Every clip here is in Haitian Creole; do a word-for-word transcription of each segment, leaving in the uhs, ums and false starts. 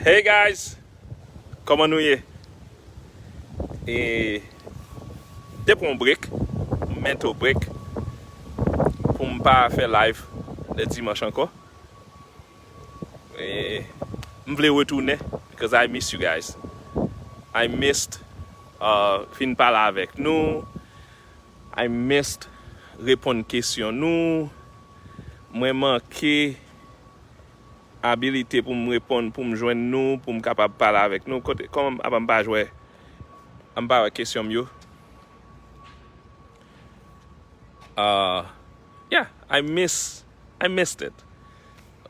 Hey guys, kòman nou ye? E, te pran yon break, mental break, pou m pa fè live lè dimanch ankò. E, m vle retounen, because I miss you guys. I missed, uh, fin pale avèk nou. I missed reponn kesyon nou. Mwen manke abilite pou m reponn, pou m jwenn nou, pou m kapab pale avèk nou. Kote, kòman apa m pa jwe, m pa wè kesyon m yo. Uh, yeah, I miss, I missed it.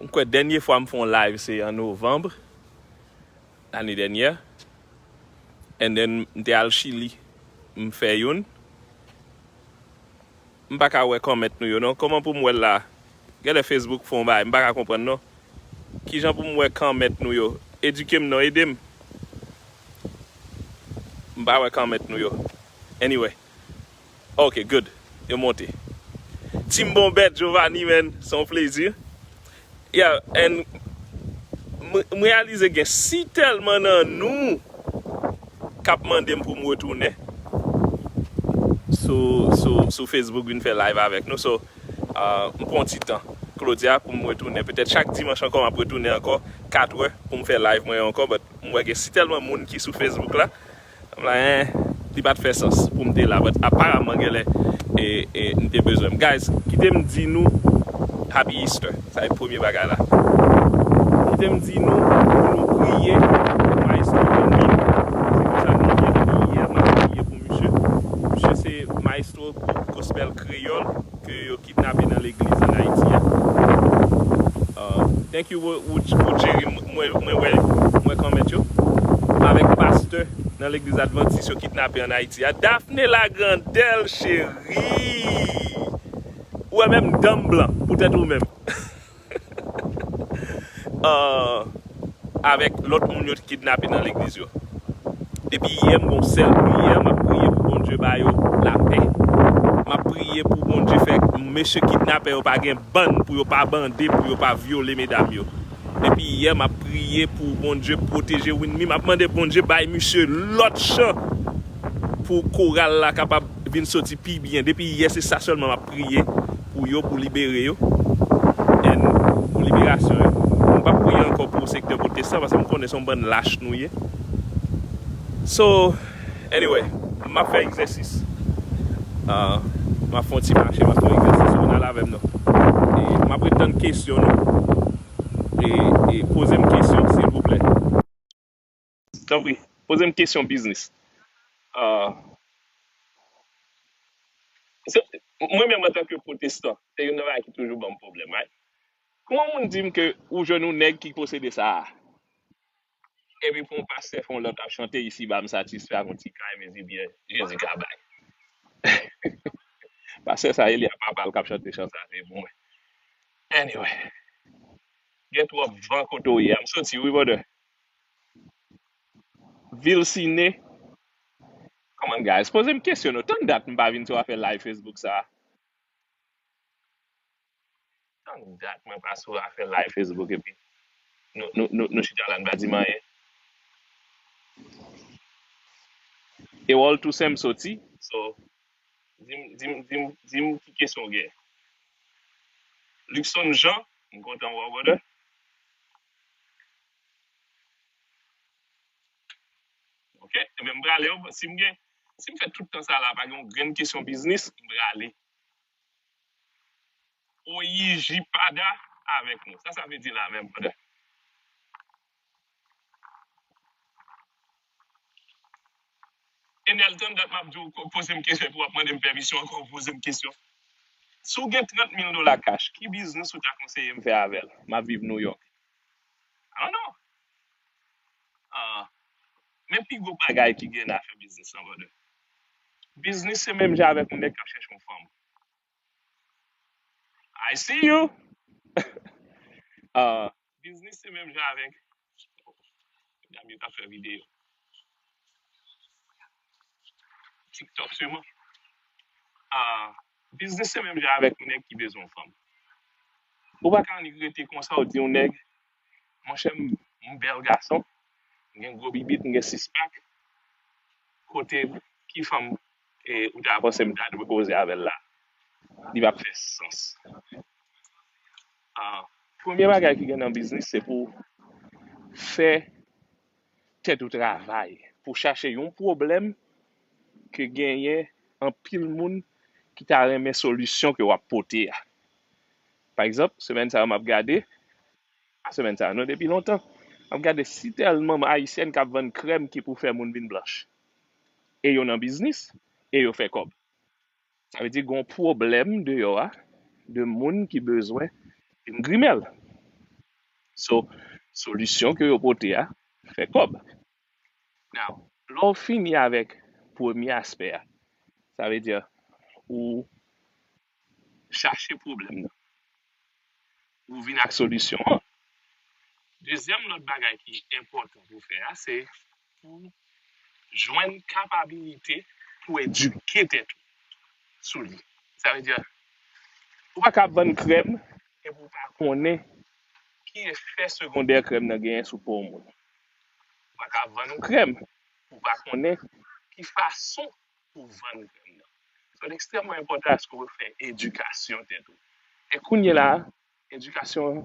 M kwè dènye fwa m fè yon live se an novanm lane dènyè. And then m te al Chili, m fè youn. M pa ka wè comment nou yo non. Kòman pou m wè l la? Genlè Facebook fè yon bagay, m pa ka konprann non. Kijan pou m wè comment nou yo? Edike m non, ede m. M pa wè comment nou yo. Anyway. Ok, good. Yo monte. Team Bonbèt, Giovanni, man, se yon plezi. Yeah, and m, m reyalize gen si tèlman nan nou k ap mande m pou m retounen sou, sou, sou Facebook vin fè live avèk nou. So, uh, m pran ti tan, Claudia, pou m retounen. Petèt chak dimanch ankò, m ap retounen ankò, kat è, pou m fè live mwen ankò. But m wè gen si tèlman moun ki sou Facebook la. M la, en, li pa t fè sans pou m te la, but aparaman genlè, e, e, m te bezwen m. Guys, kite m di nou Happy Easter. Sa e premye bagay la. Kite m di nou pou nou priye pou Maestro Don Mim. Se konsa nou ye depi yè, m ap priye pou misye. Misye se maestro gwoup gospel kreyòl ke yo kidnape nan legliz ann Ayiti a. Uh, thank you, Wo-, Wo-, Wojeri. Mwen, mwen wè, mwen comment yo. Avèk pastè nan legliz advantis yo kidnape ann Ayiti a. Daphne Lagrandelle, cheri! Ou wè menm dan m blan, poutèt ou menm. Uh, avèk lòt moun yo te kidnape nan legliz yo. Depi yè, m gon sèl priyè, m ap priye pou Bondye ba yo lapè. M ap priye pou Bondye fè mesye kidnapè yo pa gen bann, pou yo pa bande, pou yo pa vyole medam yo. Depi yè, m ap priye pou Bondye pwoteje Winmy. M ap mande Bondye bay misye lòt chan pou koral la kapab vin soti pi byen. Depi yè, se sa sèlman m ap priye pou yo, pou libere yo. And pou liberasyon yo. M p ap priye ankò pou sektè pwotestan, paske m konnen se yon bann lach nou ye. So, anyway, m ap fè egzèsis. Ah, m ap fè yon ti mache, m ap fè yon egzèsis, ou nan avè m non. E m ap ret tann kesyon nou. E, e poze m kesyon, silvouplè. Tanpri, poze m kesyon biznis. Ah, se, mwen menm antanke pwotestan, se youn nan bagay ki toujou ban m pwoblèm, right? Kòman moun di m ke ou jwenn yon nèg ki posede sa a? Epi pou yon pastè fè yon lòt ap chante isiba m satisfè ak yon ti kay, mezi byen Jezi ka bay. Pastè sa, e li a papa l k ap chante chan sa, se pou mwen. Anyway, gen twòp van kote w ye a. M soti wi, brother. Vilcine. Come on, guys. Poze m kesyon, non. Tann dat m pa vin sou afè live Facebook sa. Tann dat mwen pa sou afè live Facebook epi nou, nou, nou, nou chita la, n pa di m anyen. E Wòl Tousen m soti, so, di m, di m, di m, di m ki kesyon w gen. Luckson Jean, m kontan wè w, brother. Ok? Ebyen, m prale, si m gen, si m fè tout tan sa la, pa gen yon grenn kesyon biznis, m prale. Oyiji Pada avèk nou. Sa sa vle di la menm, brother? Enèl, tann dat m ap di w, ko-, poze m kesyon, epi w ap mande m pèmisyon ankò, poze m kesyon. Si w gen trant mil dola kach, ki biznis ou ta konseye m fè avè l? M ap viv Nouyòk. I don't know. Ah, men pi gwo bagay ki gen nan afè biznis lan, brother. Biznis se menm jan avèk yon nèg k ap chèche yon fanm. I see you. Ah, biznis se menm jan avèk, medam yo k ap fè videyo. TikTok sèlman. Ah, biznis se menm jan avèk yon nèg ki bezwen yon fanm. Ou pa ka annik rete konsa, ou di yon nèg, monchè, m, M bèl gason, m gen gwo bibit, m gen six pack, kote ki fanm e, ou ta panse m ta dwe koze avè l la? Li p ap fè sans. Ah, premye bagay ki gen nan biznis, se pou fè tèt ou travay, pou chache yon pwoblèm ke genyen anpil moun ki ta renmen solisyon ke w ap pote a. Pa egzanp, semèn sa a m ap gade, pa semèn sa a non, depi lontan, m ap gade si tèl manm ayisyèn k ap vann krèm ki pou fè moun vin blanch. E yo nan biznis, e yo fè kòb. Sa vle di gen yon pwoblèm deyò a de moun ki bezwen vin grimen l. So, solisyon ke yo pote a fè kòb. Now, lè w fini avèk premye aspè a, sa vle di ou chache pwoblèm nan, ou vin ak solisyon an. Dezyèm lòt bagay ki enpòtan pou fè a, se pou jwenn kapabilite pou edike tèt ou sou li. Sa vle di, ou pa ka vann krèm epi ou pa konnen ki efè segondè krèm nan genyen sou po moun. Ou pa ka vann yon krèm, ou pa konnen ki fason pou vann krèm nan. So, li ekstrèmman enpòtan aske w fè edikasyon tèt ou. E kounye la, edikasyon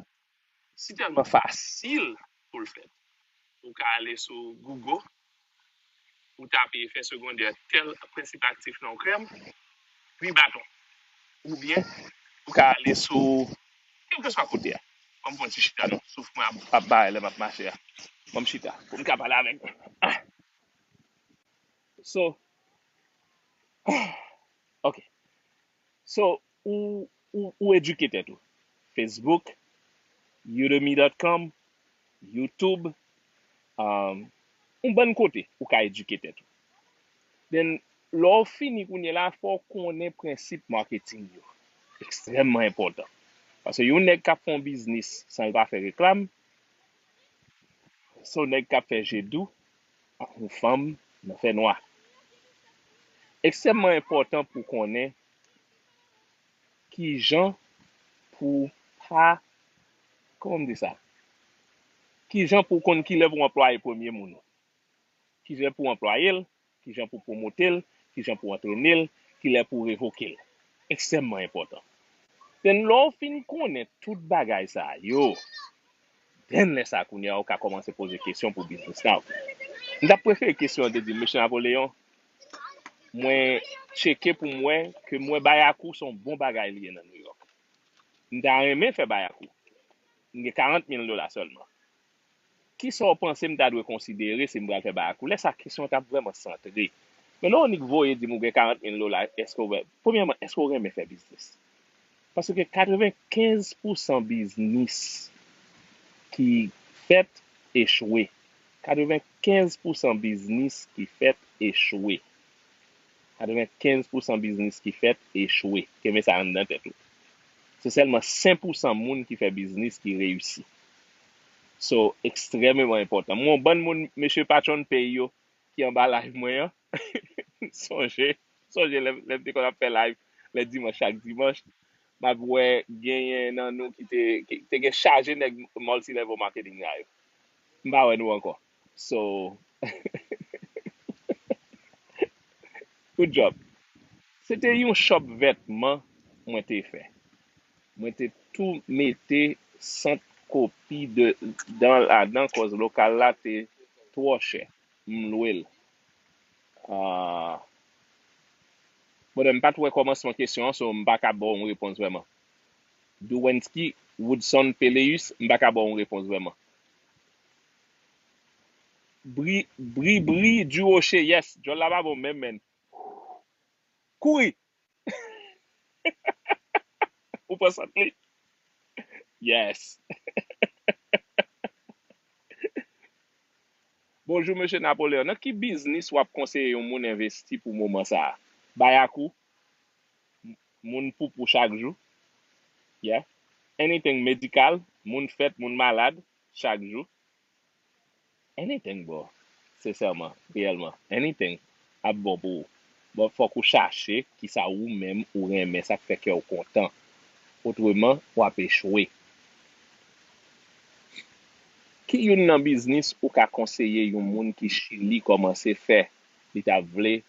si tèlman fasil pou l fèt. Ou ka ale sou Google, ou tape efè segondè tèl prensip aktif nan yon krèm, ri baton. Oubyen, ou ka ale sou kèlkeswa kote a. Ban m pran ti chita non. Souf mwen ap, ap bay lè m ap mache a. Ban m chita pou m ka pale avèk nou. Ah. So, ok. So, ou, ou, ou edike tèt ou. Facebook, udemy dot com, YouTube, um, yon bann kote ou ka edike tèt ou. Then, lè w fini kounye la, fò w konnen prensip marketing yo. Ekstrèmman enpòtan. Paske yon nèg k ap fè yon biznis san l pa fè reklam, se yon nèg k ap fè je dou ak yon fanm nan fè nwa. Ekstrèmman enpòtan pou konnen kijan pou pa, kòman m di sa? Kijan pou konn kilè pou anplwaye premye moun ou. Kijan pou anplwaye l, kijan pou pwomote l, kijan pou antrene l, kilè pou revoke l. Ekstrèmman enpòtan. Then lè w fin konnen tout bagay sa yo, then lè sa kounye a ou ka kòmanse poze kesyon pou biznis la. M t ap prefere kesyon an te di, Mesye Napoleon, mwen tcheke pou m wè ke m wè Bayakou se yon bon bagay li ye nan New York. M ta renmen fè Bayakou. M gen karant mil dola sèlman. Kisa w panse m ta dwe konsidere si m pral fè Bayakou? Lè sa, kesyon an t ap vrèman santre. Men lè w annik voye di m ou gen karant mil dola, èske w, premyèman, èske w renmen fè biznis? Paske katrevenkenz pousan biznis ki fèt echwe. Katrevenkenz pousan biznis ki fèt echwe. Katrevenkenz pousan biznis ki fèt echwe. Kenbe sa anndan tèt ou. Se sèlman senk pousan moun ki fè biznis ki reyisi. So, ekstrèmeman enpòtan. M wè yon bann moun, mesye patron peyi yo, ki anba live mwen an. Sonje, sonje lè, lè m te konn ap fè live lè dimanch, chak dimanch, m ap wè genyen nan nou ki te, ki te gen chaje nèg multi level marketing la yo. M pa wè nou ankò. So, good job. Se te yon shop vètman mwen te fè. Mwen te tou mete sant kopi de dan ladan, kòz lokal la te twò chè. M lwe l. Ah. Bon, m pa t wè kòmansman kesyon an, so m pa ka ba w yon repons vrèman. Duwensky Woodson Peleus, m pa ka ba w yon repons vrèman. Bri, Bri, Bri du Rocher, yes, djòl la pa bon menm, men. Kouri! Ou pran sant li? Yes. Bonjou, mesye Napoleon. Nan ki biznis w ap konseye yon moun envesti pou moman sa a? Bayakou, moun poupou chak jou. Yeah. Anything medikal, moun fèt, moun malad, chak jou. Anything, bro. Sensèman, reyèlman. Anything ap bon pou ou. But fòk ou chache kisa ou menm ou renmen, sa k fè kè w kontan. Otreman, w ap echwe. Ki youn nan biznis ou ka konseye yon moun ki Chili kòmanse fè, li ta vle,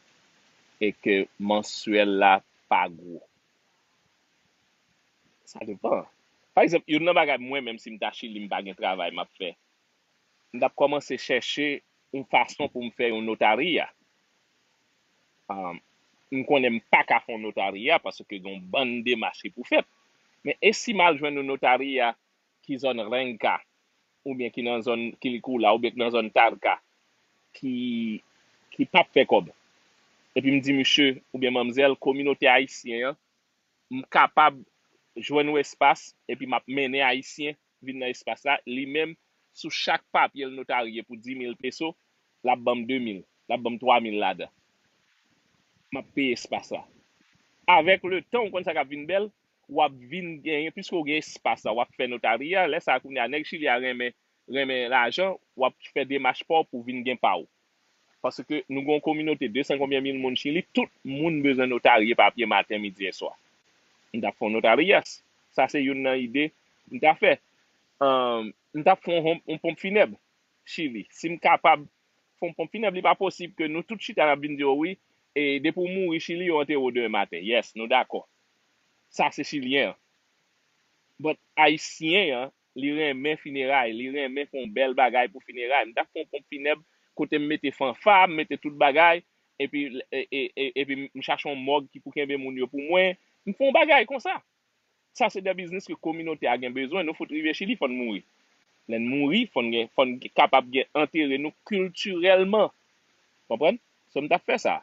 e ke mansyèl la pa gwo? Sa depann. Pa egzanp, youn nan bagay mwen menm, si m ta Chili, m pa gen travay m ap fè, m t ap kòmanse chèche yon fason pou m fè yon notariya. Um, m konnen m pa ka fè yon notariya paske gen yon bann demach ki pou fèt. Men e si m al jwenn yon notariya ki zòn Renca, oubyen ki nan zòn Quilicura, oubyen ki nan zòn Tarca, ki, ki p ap fè kòb. Epi m di misye oubyen manmzèl, kominote ayisyen an, m kapab jwenn yon espas, epi m ap mennen ayisyen vin nan espas la, li menm, sou chak papye l notarye pou dis mil peso, l ap ban m de mil, l ap ban m twa mil ladan. M ap peye espas la. Avèk letan, ou konn sa k ap vin bèl, w ap vin genyen, piske w gen espas la, w ap fè notari a, lè sa a kounye a, nèg Chili a renmen, renmen lajan, w ap fè demach pa w pou w vin gen pa w. Paske nou gen yon kominote de san konbyen mil moun Chili, tout moun bezwen notarye papye maten, midi e swa. M t ap fè yon notariyas. Sa se youn nan ide m ta fè. Ahn, m t ap fè yon, yon ponp finèb Chili. Si m kapab fè yon ponp finèb, li pa posib ke nou tout chita n ap vin di yo wi, e depi w mouri Chili, yo antere w demen maten. Yes, nou dakò. Sa se chilyen an. But ayisyen an, li renmen fineray, li renmen fè yon bèl bagay pou fineray. M t ap fè yon ponp finèb kote m mete fanfa, m mete tout bagay, epi, e, e, e, epi m chache yon mòg ki pou kenbe moun yo pou mwen. M fè yon bagay konsa. Sa se de biznis ke kominote a gen bezwen. Nou fout rive Chili, fò n mouri. Lè n mouri, fò n gen, fò n kapab gen antere nou kiltirèlman. Konprann? So, m t ap fè sa.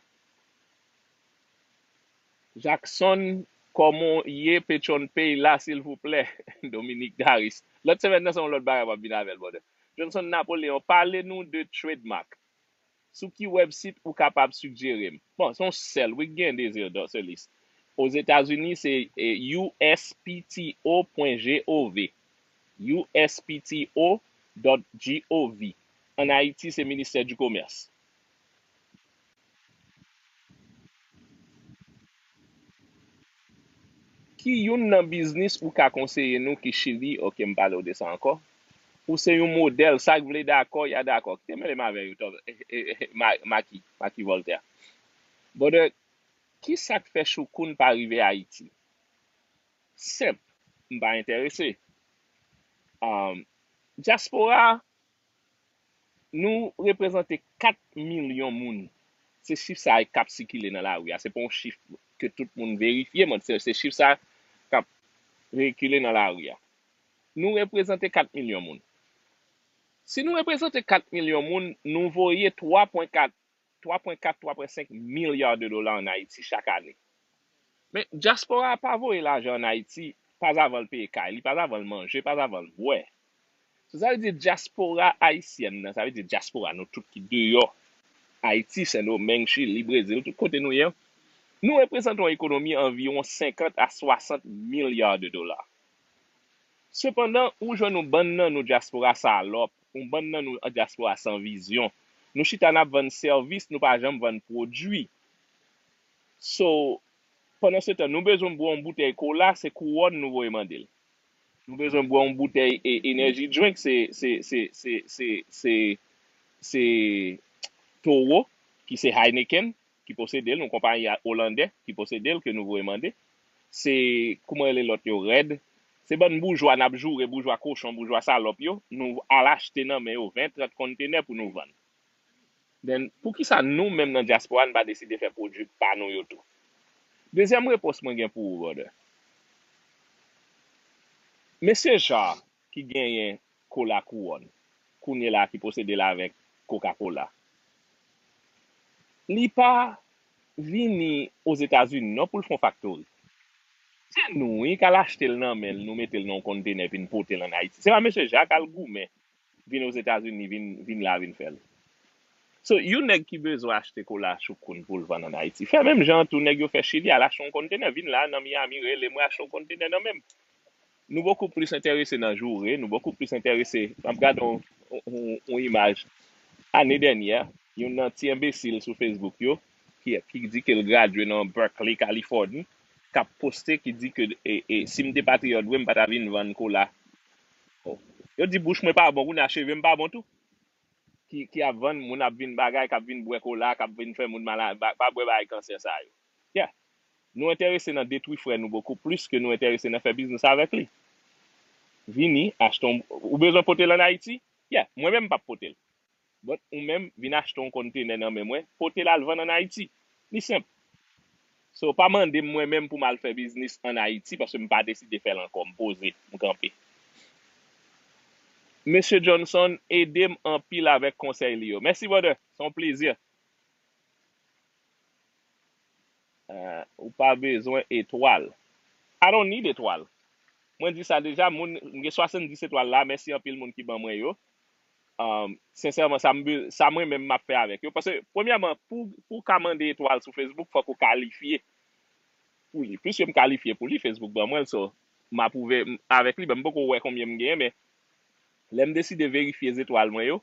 Jackson, kòman w ye? Patreon pay la, silvouplè. Dominique Daris. Lòt semèn nan, se yon lòt bagay m ap vin avè l, brother. Johnson Napoleon, pale nou de trademark. Sou ki website ou kapab sigjere m? Bon, se yon sèl wi k gen, Désir Dorcelis. Ozetazini, se e, U S P T O pwen G O V. U S P T O dot G O V. Ann Ayiti, se Ministè di Komès. Ki youn nan biznis ou ka konseye nou ki Chili? Ok, m pale w de sa ankò. Ou se yon modèl, sa k vle dakò, y a dakò. Kite m rele m avè yo, Tom, e, e, e, Ma-, Maki, Maki Voltaire. Brother, ki sa k fè Choukoun pa rive Ayiti? Senp, m pa enterese. Um, dyaspora, nou reprezante kat milyon moun. Se chif sa a k ap sikile nan lari a. Se pa yon chif ke tout moun verifye, men se, se chif sa a k ap sikile nan lari a. Nou reprezante kat milyon moun. Si nou reprezante kat milyon moun, nou voye twa pwen kat, twa pwen kat, twa pwen senk milya de dola ann Ayiti chak ane. Men, dyaspora a pa voye lajan ann Ayiti, pa avan l peye kay li, pa avan l manje, pa avan l bwè. So, sa vle di dyaspora ayisyèn nan, sa vle di dyaspora nou tout ki deyò Ayiti, Sendomeng, Chili, Brezil, tout kote nou ye, nou reprezante yon ekonomi anviwon senkant a swasant milya de dola. Sepandan, ou jwenn yon bann nan nou dyaspora salòp, yon bann nan nou dyaspora san vizyon. Nou chita n ap vann sèvis, nou pa janm vann pwodui. So, pandan se tan, nou bezwen bwè yon boutèy kola, se kouwòn nou voye mande l. Nou bezwen bwè yon boutèy e, energy drink, se, se, se, se, se, se, se Toro, ki se Heineken, ki posede l, yon konpayi a, olandè ki posede l, ke nou voye mande. Se, kouman rele lòt yo, Red. Se bann boujwa n ap joure, boujwa kochon, boujwa salòp yo, nou al achte nan men yo ven, trant kontenè pou nou vann. Then, poukisa nou menm nan dyaspora, n pa deside fè pwodui pa nou yo tou? Dezyèm repons mwen gen pou ou, brother. Mesye Ja, ki genyen Kola Kouwòn, kounye la ki posede l avèk Coca-Cola, li pa vini Ozetazini non pou l fè yon faktori. Se nou wi k al achte l nan men l, nou mete l nan yon kontenè epi n pote l ann Ayiti. Se pa mesye Ja k al goumen vin Ozetazini, vin, vin la, vin fè l. So, yon nèg ki bezwen achte kola Choukoun pou l vann ann Ayiti, fè menm jan tou nèg yo fè Chili, al achte yon kontenè, vin la nan Miami, rele mwen, achte yon kontenè nan men m. Nou bokou plis enterese nan joure, nou bokou plis enterese, m ap gade yon, yon, yon imaj ane dènyè, youn nan ti enbesil sou Facebook yo, ki, ki di ke l gradye nan Berkeley, Californie, k ap poste, ki di ke, e, e, si m te patriyòt vre, m pa ta vin vann kola. Oh. Yo di bouch mwen pa bon, kounye a cheve m pa bon tou. Ki, ki ap vann, moun ap vin bagay, k ap vin bwè kola, k ap vin fè moun malad, pa, pa bwè bagay kansè sa yo. Yeah. Nou enterese nan detwi frè nou bokou plis ke nou enterese nan fè biznis avèk li. Vini, achte yon, ou bezwen pote l ann Ayiti? Yeah, mwen menm m p ap pote l. But ou menm, vin achte yon kontenè nan men mwen, pote l al vann ann Ayiti. Li senp. So, pa mande m mwen menm pou m al fè biznis ann Ayiti, paske m pa deside fè l ankò. M poze, m kanpe. Mesye Johnson ede m anpil avèk konsèy li yo. Mèsi, brother. Se yon plezi. Uh, ou pa bezwen etwal. I don't need etwal. Mwen di sa deja, moun, m gen swasanndis etwal la, mèsi anpil moun ki ban mwen yo. Um, sensèman, sa, m, sa mwen menm m ap fè avèk yo. Paske, premyèman, pou, pou w ka mande etwal sou Facebook, fòk ou kalifye pou li. Piske m kalifye pou li, Facebook ban mwen l, so, m apwouve avèk li, men m poko wè konbyen m genyen, men lè m deside verifye zetwal mwen yo,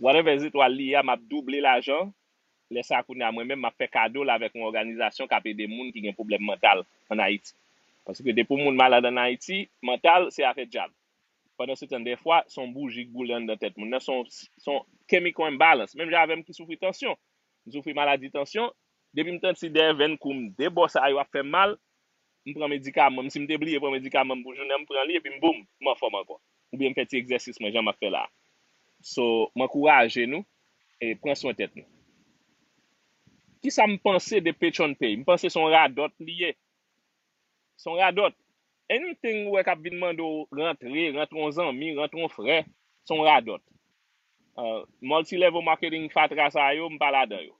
whatever zetwal li ye a, m ap double lajan, lè sa a kounye a mwen menm m ap fè kado l avèk yon òganizasyon k ap ede moun ki gen pwoblèm mantal ann Ayiti. Paske depi yon moun malad ann Ayiti, mantal se afè dyab. Pandan se tan, dèfwa, se yon bouji k boule anndan tèt moun nan, se yon, se yon chemical imbalance. Menm jan avè m ki soufri tansyon, m soufri maladi tansyon, depi m santi dèyè venn kou m, de bò sa yo ap fè m mal, m pran medikaman m. Si m te bliye pran medikaman m pou jounen an, m pran li epi m boum, m anfòm ankò. Oubyen m fè ti egzèsis mwen jan m ap fè la a. So, m ankouraje nou, e pran swen tèt nou. Kisa m panse de Patreon Pay? M panse se yon radòt li ye. Se yon radòt. Anything ou wè k ap vin mande w rantre, rantre yon zanmi, rantre yon frè, se yon radòt. Uh, multi-level marketing fatra sa yo, m pa ladan yo.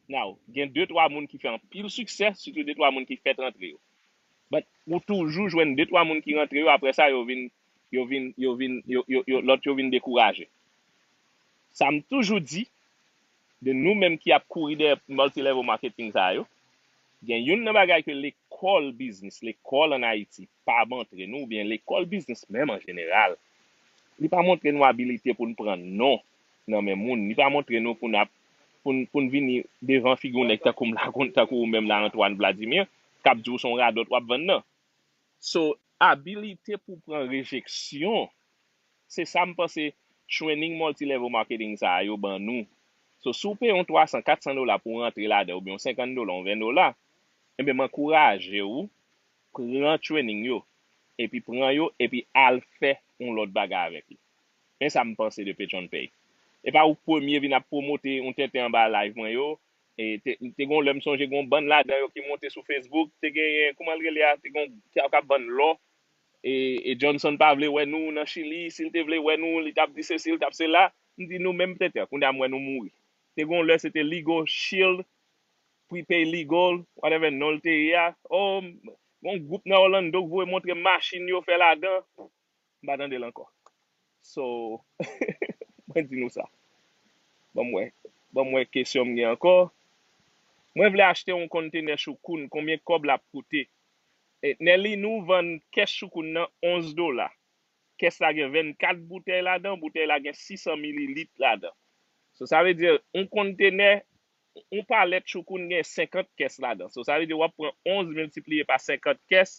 Now, gen de twa moun ki fè anpil siksè, sitou de twa moun ki fèt rantre yo. But ou toujou jwenn de twa moun ki rantre yo, apre sa yo vin, yo vin, yo vin, yo, yo, yo, lòt yo vin dekouraje. Sa m toujou di, de nou menm ki ap kouri dèyè multi-level marketing sa yo, gen youn nan bagay ke lekòl biznis, lekòl ann Ayiti, pa montre nou, oubyen lekòl biznis menm an jeneral, li pa montre nou abilite pou n pran non nan men moun, li pa montre nou pou n ap, pou n, pou n vini devan figi yon nèg tankou m la, tankou ou menm la, Antoine Vladimir, k ap di w se yon radòt w ap vann nan. So, abilite pou pran rejeksyon, se sa m panse training multi-level marketing sa a yo ban nou. So, si w peye yon twa san, kat san dola pou w rantre ladan, oubyen yon senkant dola, yon ven dola, enben, m ankouraje w, pran training yo, epi pran yo, epi al fè yon lòt bagay avèk li. Men sa m panse de Patreon Pay. E pa ou k premye vin ap pwomote yon tenten anba live mwen yo, E te, te gen yon lè m sonje gen yon bann ladan yo ki monte sou Facebook, te genyen, kouman l rele a, te gen yon ki ap vann lò. E, e Johnson pa vle wè nou nan Chili, si l te vle wè nou, li t ap di sesi, li t ap sela. M di nou menm tenten, kounye a m wè nou mouri. Te gen yon lè se te Legal Shield, Prepay Legal, whatever non l te ye a. Oh, yon gwoup nan Orlando k voye montre m machin yo fè ladan. M pa tande l ankò. So, mwen di nou sa. Ban m wè. Ban m wè kesyon m gen ankò. Mwen vle achte yon kontenè choukoun, konbyen kòb l ap koute? E, Nelly, nou vann kès choukoun nan onz dola. Kès la gen vennkat boutèy ladan, boutèy la gen sis san mililit ladan. So, sa vle di, yon kontenè yon palèt choukoun gen senkant kès ladan. So, sa vle di w ap pran onz miltipliye pa senkant kès,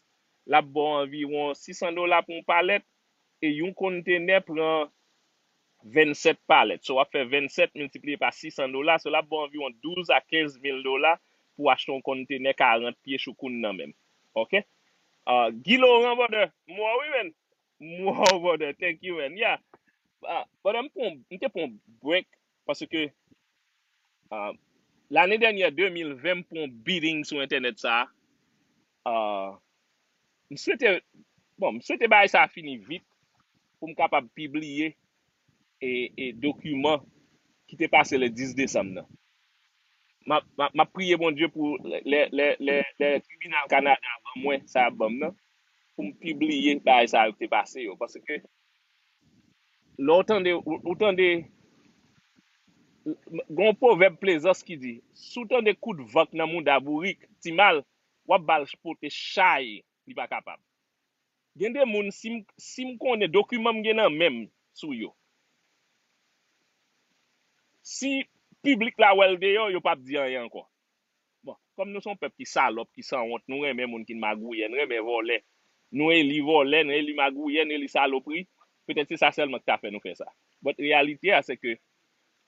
l ap ba w anviwon sis san dola pou yon palèt, e yon kontenè pran vennsèt palèt. So, w ap fè vennsèt miltipliye pa sis san dola, so l ap ba w anviwon douz a kenz mil dola pou w achte yon kontenè karant pye choukoun nan menm. Oke? Ah, Guy Laurent, brother, m wè w wi, man. Wow, brother, thank you, man. Yeah. Ah, brother, m pran, m te pran break paske, ah, lane dènyè, de mil ven, m pran beating sou entènèt sa a. Ah, m swete, bon, m swete bagay sa a fini vit pou m kapab pibliye e, e dokiman ki te pase le dis desanm nan. M ap, m ap, m ap priye Bondye pou lè, lè, lè, lè tribinal Kanada a ban mwen sa y ap ban m nan, pou m pibliye bagay sa yo ki te pase yo. Paske lè w tande, ou, ou tande, gen yon pwovèb Plezans ki di, si w tande kout van k nan mouda bourik, Timal, w ap ba l pote chay, li pa kapab. Gen de moun, si m, si m konnen dokiman m gen nan men m sou yo, si piblik la wè l deyò, yo p ap di anyen ankò. Bon, kòm nou se yon pèp ki salòp, ki sanwont, nou renmen moun ki magouyè, nou renmen vòlè. Nou eli vòlè, nou eli magouyè, nou eli salopri. Petèt se sa sèlman ki ta fè nou fè sa. But reyalite a, se ke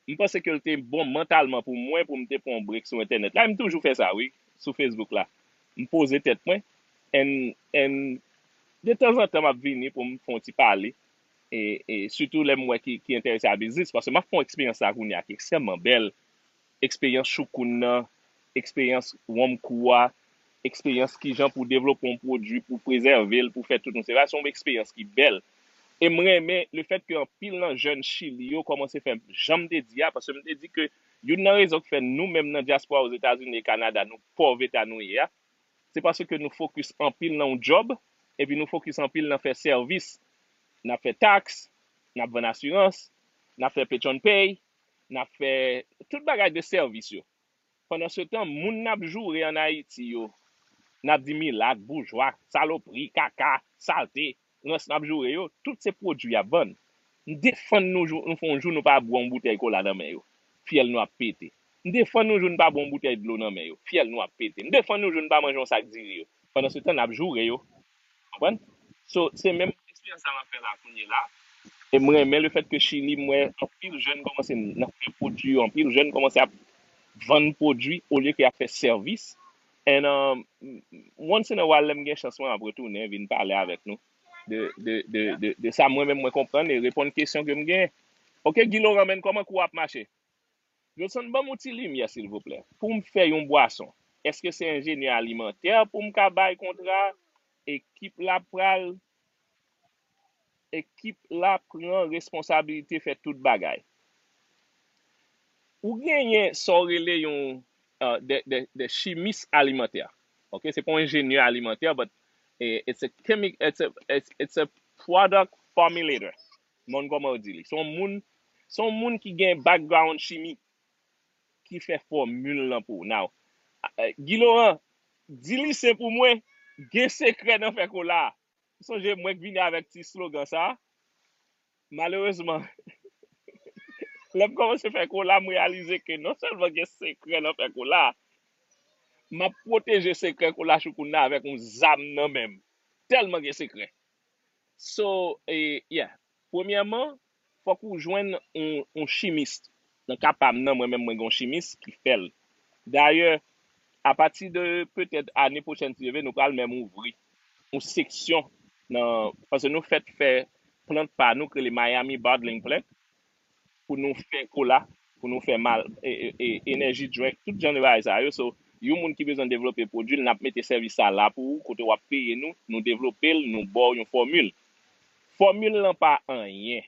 m panse ke l te bon mantalman pou mwen, pou m te pran yon break sou entènèt la. E m toujou fè sa, wi, sou Facebook la. M poze tèt mwen, and, and de tanzantan, m ap vini pou m fè yon ti pale. E, e sitou lè m wè ki, ki enterese a biznis, paske m ap fè yon eksperyans la kounye a ki ekstrèmman bèl. Eksperyans Choukoun nan, eksperyans Wonm Kou a, eksperyans kijan pou devlope yon pwodui, pou prezève l, pou fè tout yon seri. Se yon eksperyans ki bèl. E m renmen lefèt ke anpil nan jèn Chili yo kòmanse fè jan m te di a, paske m te di ke youn nan rezon ki fè nou menm nan dyaspora Ozetazini e Kanada, nou pòv eta nou ye a, se paske nou fokis anpil nan yon djòb, epi nou fokis anpil nan fè sèvis. N ap fè taks, n ap vann asirans, n ap fè Patreon pay, n ap fè tout bagay de sèvis yo. Pandansetan, moun n ap joure ann Ayiti yo, n ap di milat, boujwa, salopri, kaka, salte, rans n ap joure yo, tout se pwodui y ap vann. M defann nou, jou, nou fè yon jou nou pa bwè yon boutèy kola nan men yo, fyèl nou ap pete. M defann nou jou nou pa bwè yon boutèy dlo nan men yo, fyèl nou ap pete. M defann nou jou nou pa manje yon sak diri yo. Pandansetan, n ap joure yo. Konprann? So, se menm eksperyans sa m ap fè la kounye la. E m renmen lefèt ke Chili, m wè anpil jèn kòmanse nan fè pwodui yo, anpil jèn kòmanse ap vann pwodui olye ke y ap fè sèvis. And um, once in a while, lè m gen chans, mwen ap retounen vin pale avèk nou de, de, de, de, de sa mwen menm mwen konprann e reponn kesyon ke m genyen. Ok, Guy Laurent, men kòman kou ap mache? Jodson, ban m yon ti limyè, silvouplè. Pou m fè yon bwason, èske se enjenyè alimantè pou m ka bay kontra? Ekip la pral, ekip la pran responsabilite fè tout bagay. Ou genyen sa w rele yon uh, de, de, de chimis alimantè. Ok, se pa yon enjenyè alimantè, but eh, it's a chemi, it's a, it's, it's a product formulator. Moun kòman yo di li. Se yon moun, se yon moun ki gen background chimik ki fè fòmil lan pou ou. Now, eh, Guy Laurent, di li sen pou mwen, gen sekrè nan fè kola. Sonje mwen k vini avèk ti slogan sa. Malerezman, lè m kòmanse fè kola, m reyalize ke non sèlman gen sekrè nan fè kola, m ap pwoteje sekrè kola Choukoun nan avèk yon zam nan men m. Tèlman gen sekrè. So, eh, yeah. Premyèman, fòk ou jwenn yon, yon chimis. Nan ka pa m nan, mwen menm mwen gen yon chimis ki fè l. Dayè, apati de petèt ane pwochèn, si Dye vle, nou pral menm ouvri yon seksyon nan, paske nou fèt fè plant pa nou, k rele Miami Bottling Plant, pou nou fè kola, pou nou fè mal, e, e, e, energy drink, tout jan de bagay sa yo. So, yon moun ki bezwen devlope pwodui l, n ap mete sèvis sa la pou ou, kote w ap peye nou, nou devlope l, nou ba w yon fòmil. Fòmil lan pa anyen.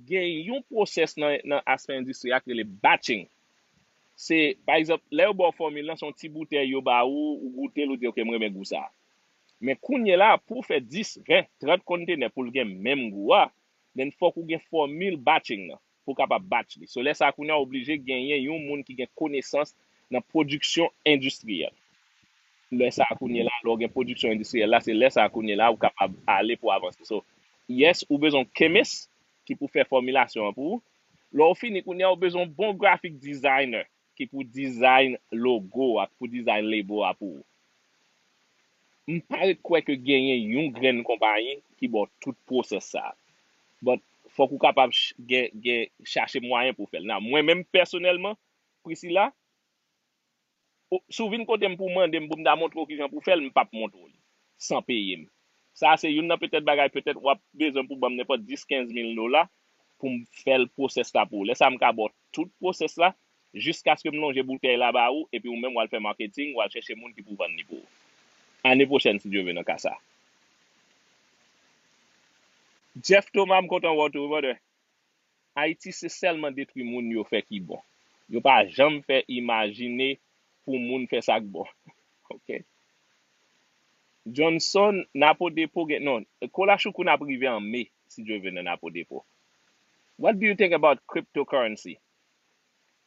Gen yon pwosès nan, nan aspè endistri a ki rele batching. Se, pa egzanp, lè yo ba w fòmil lan, se yon ti boutèy yo ba ou, ou goute l, ou di, "Ok, m renmen gou sa a." Men kounye la, pou w fè dis, ven, trant kontenè pou l gen menm gou a, then fòk ou gen fòmil batching nan pou w kapab batch li. So, lè sa a, kounye a, w oblije genyen yon moun ki gen konesans nan pwodiksyon endistriyèl. Lè sa a, kounye la, lè w gen pwodiksyon endistriyèl la, se lè sa a, kounye la, ou kapab ale pou avanse. So, yes, ou bezwen yon chemist ki pou fè fòmilasyon an pou ou. Lè w fini, kounye a, ou bezwen yon bon graphic designer ki pou design logo a, pou design label a pou ou. M pa ret kwè ke genyen yon grenn konpayi ki ba w tout pwosès sa a. But fòk ou kapab ch- gen, gen, chache mwayen pou w fè l. Now, mwen menm pèsonèlman, Priscilla, o- si w vin kote m pou w mande m pou m ta montre w kijan pou w fè l, m p ap montre w li san peye m. Sa a se youn nan petèt bagay, petèt w ap bezwen pou w ban m nenpòt dis, kenz mil dola pou m fè l pwosès la pou ou. Lè sa a, m ka ba w tout pwosès la, jiskaske m lonje boutèy la ba ou, epi ou menm w al fè marketing, w al chèche moun ki pou vann li pou ou. Ane pwochèn, si Dye vle, nan ka sa a. Jeff Thomas, m kontan wè w tou, brother. Ayiti se sèlman detwi moun yo fè ki bon. Yo pa janm fè imajine pou moun fè sa k bon. Ok. Johnson, Napo Depo gen, non, Kola Choukoun ap rive an me, si Dye vle, nan Napo Depo. What do you think about cryptocurrency?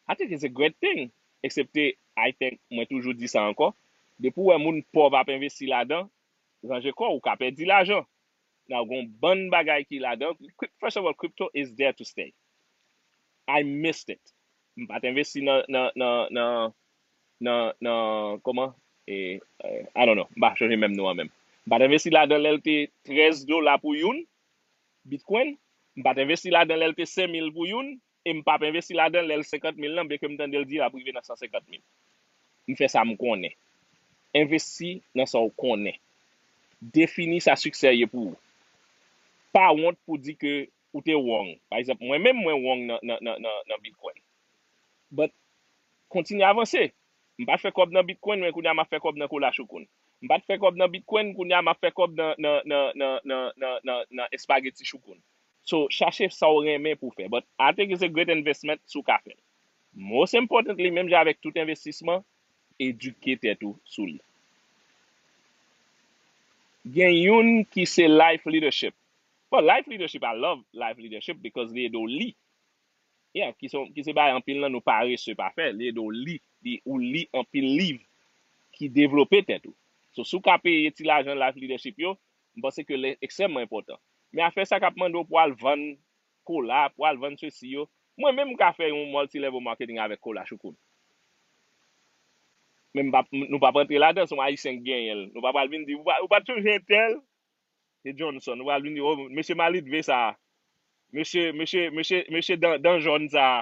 I think it's a great thing. Eksepte, I think, mwen toujou di sa ankò, depi w wè moun pòv ap envesti ladan, ranje kò w, ou ka pèdi lajan. Now, gon bann bagay ki ladan. Cryp- First of all, crypto is there to stay. I missed it. M pa t envesti nan, nan, nan, nan, nan, nan, kòman? E, eh, I don't know. M pa chonje menm non an menm. M pa t envesti ladan lè l te trèz dola pou youn. Bitcoin, m pa t envesti ladan lè l te senk mil pou youn, e m p ap envesti ladan lè l senkant mil nan, byenke m tande l di l ap rive nan san senkant mil. M fè sa m konnen. Envesti nan sa w konnen. Defini sa siksè ye pou ou. Pa wont pou di ke ou te wrong. Pa egzanp, mwen menm, mwen wrong nan, nan, nan, nan, nan Bitcoin. But, kontinye avanse. M pa t fè kòb nan Bitcoin, men kounye a m ap fè kòb nan kola choukoun. M pa t fè kòb nan Bitcoin, kounye a m ap fè kòb nan, nan, nan, nan, nan, nan, nan, nan espageti choukoun. So, chache sa w renmen pou w fè. But I think it's a great investment si w ka fè l. Most importantly, menm jan avèk tout envestisman, edike tèt ou sou li. Gen youn ki se life leadership. But life leadership, I love life leadership because li ede w li. Yeah, ki se, ki se bagay anpil nan nou parese pa fè. Li ede w li, li, ou li anpil liv ki devlope tèt ou. So, si w ka peye ti lajan life leadership yo, m panse ke li ekstrèmman enpòtan. Men afè sa k ap mande w pou al vann kola, pou al vann sesi yo, mwen menm m ka fè yon multi level marketing avèk kola choukoun. Men m p ap, nou p ap rantre ladan, se yon Ayisyen k genyen l. Nou pa pral vin di, ou pa, ou pa t sonje entèl? Se Johnson. Ou pral vin di, oh, mesye malitve sa a. Mesye, mesye, mesye, mesye dan, dan jòn sa a.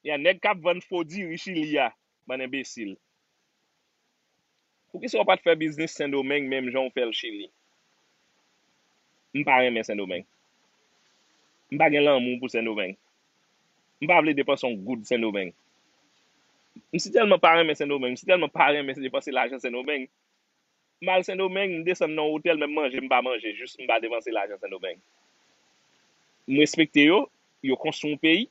Ya nèg k ap vann fo diri Chili a. Bann enbesil. Poukisa w pa t fè biznis Sendomeng menm jan w fè l Chili? M pa renmen Sendomeng. M pa gen lanmou pou Sendomeng. M pa vle depanse yon goud Sendomeng. M si tèlman pa renmen Sendomeng, m si tèlman pa renmen depanse lajan Sendomeng, m al Sendomeng, m desann nan yon otèl, menm manje m pa manje, jis m pa depanse lajan Sendomeng. M respekte yo, yo konstwi yon peyi.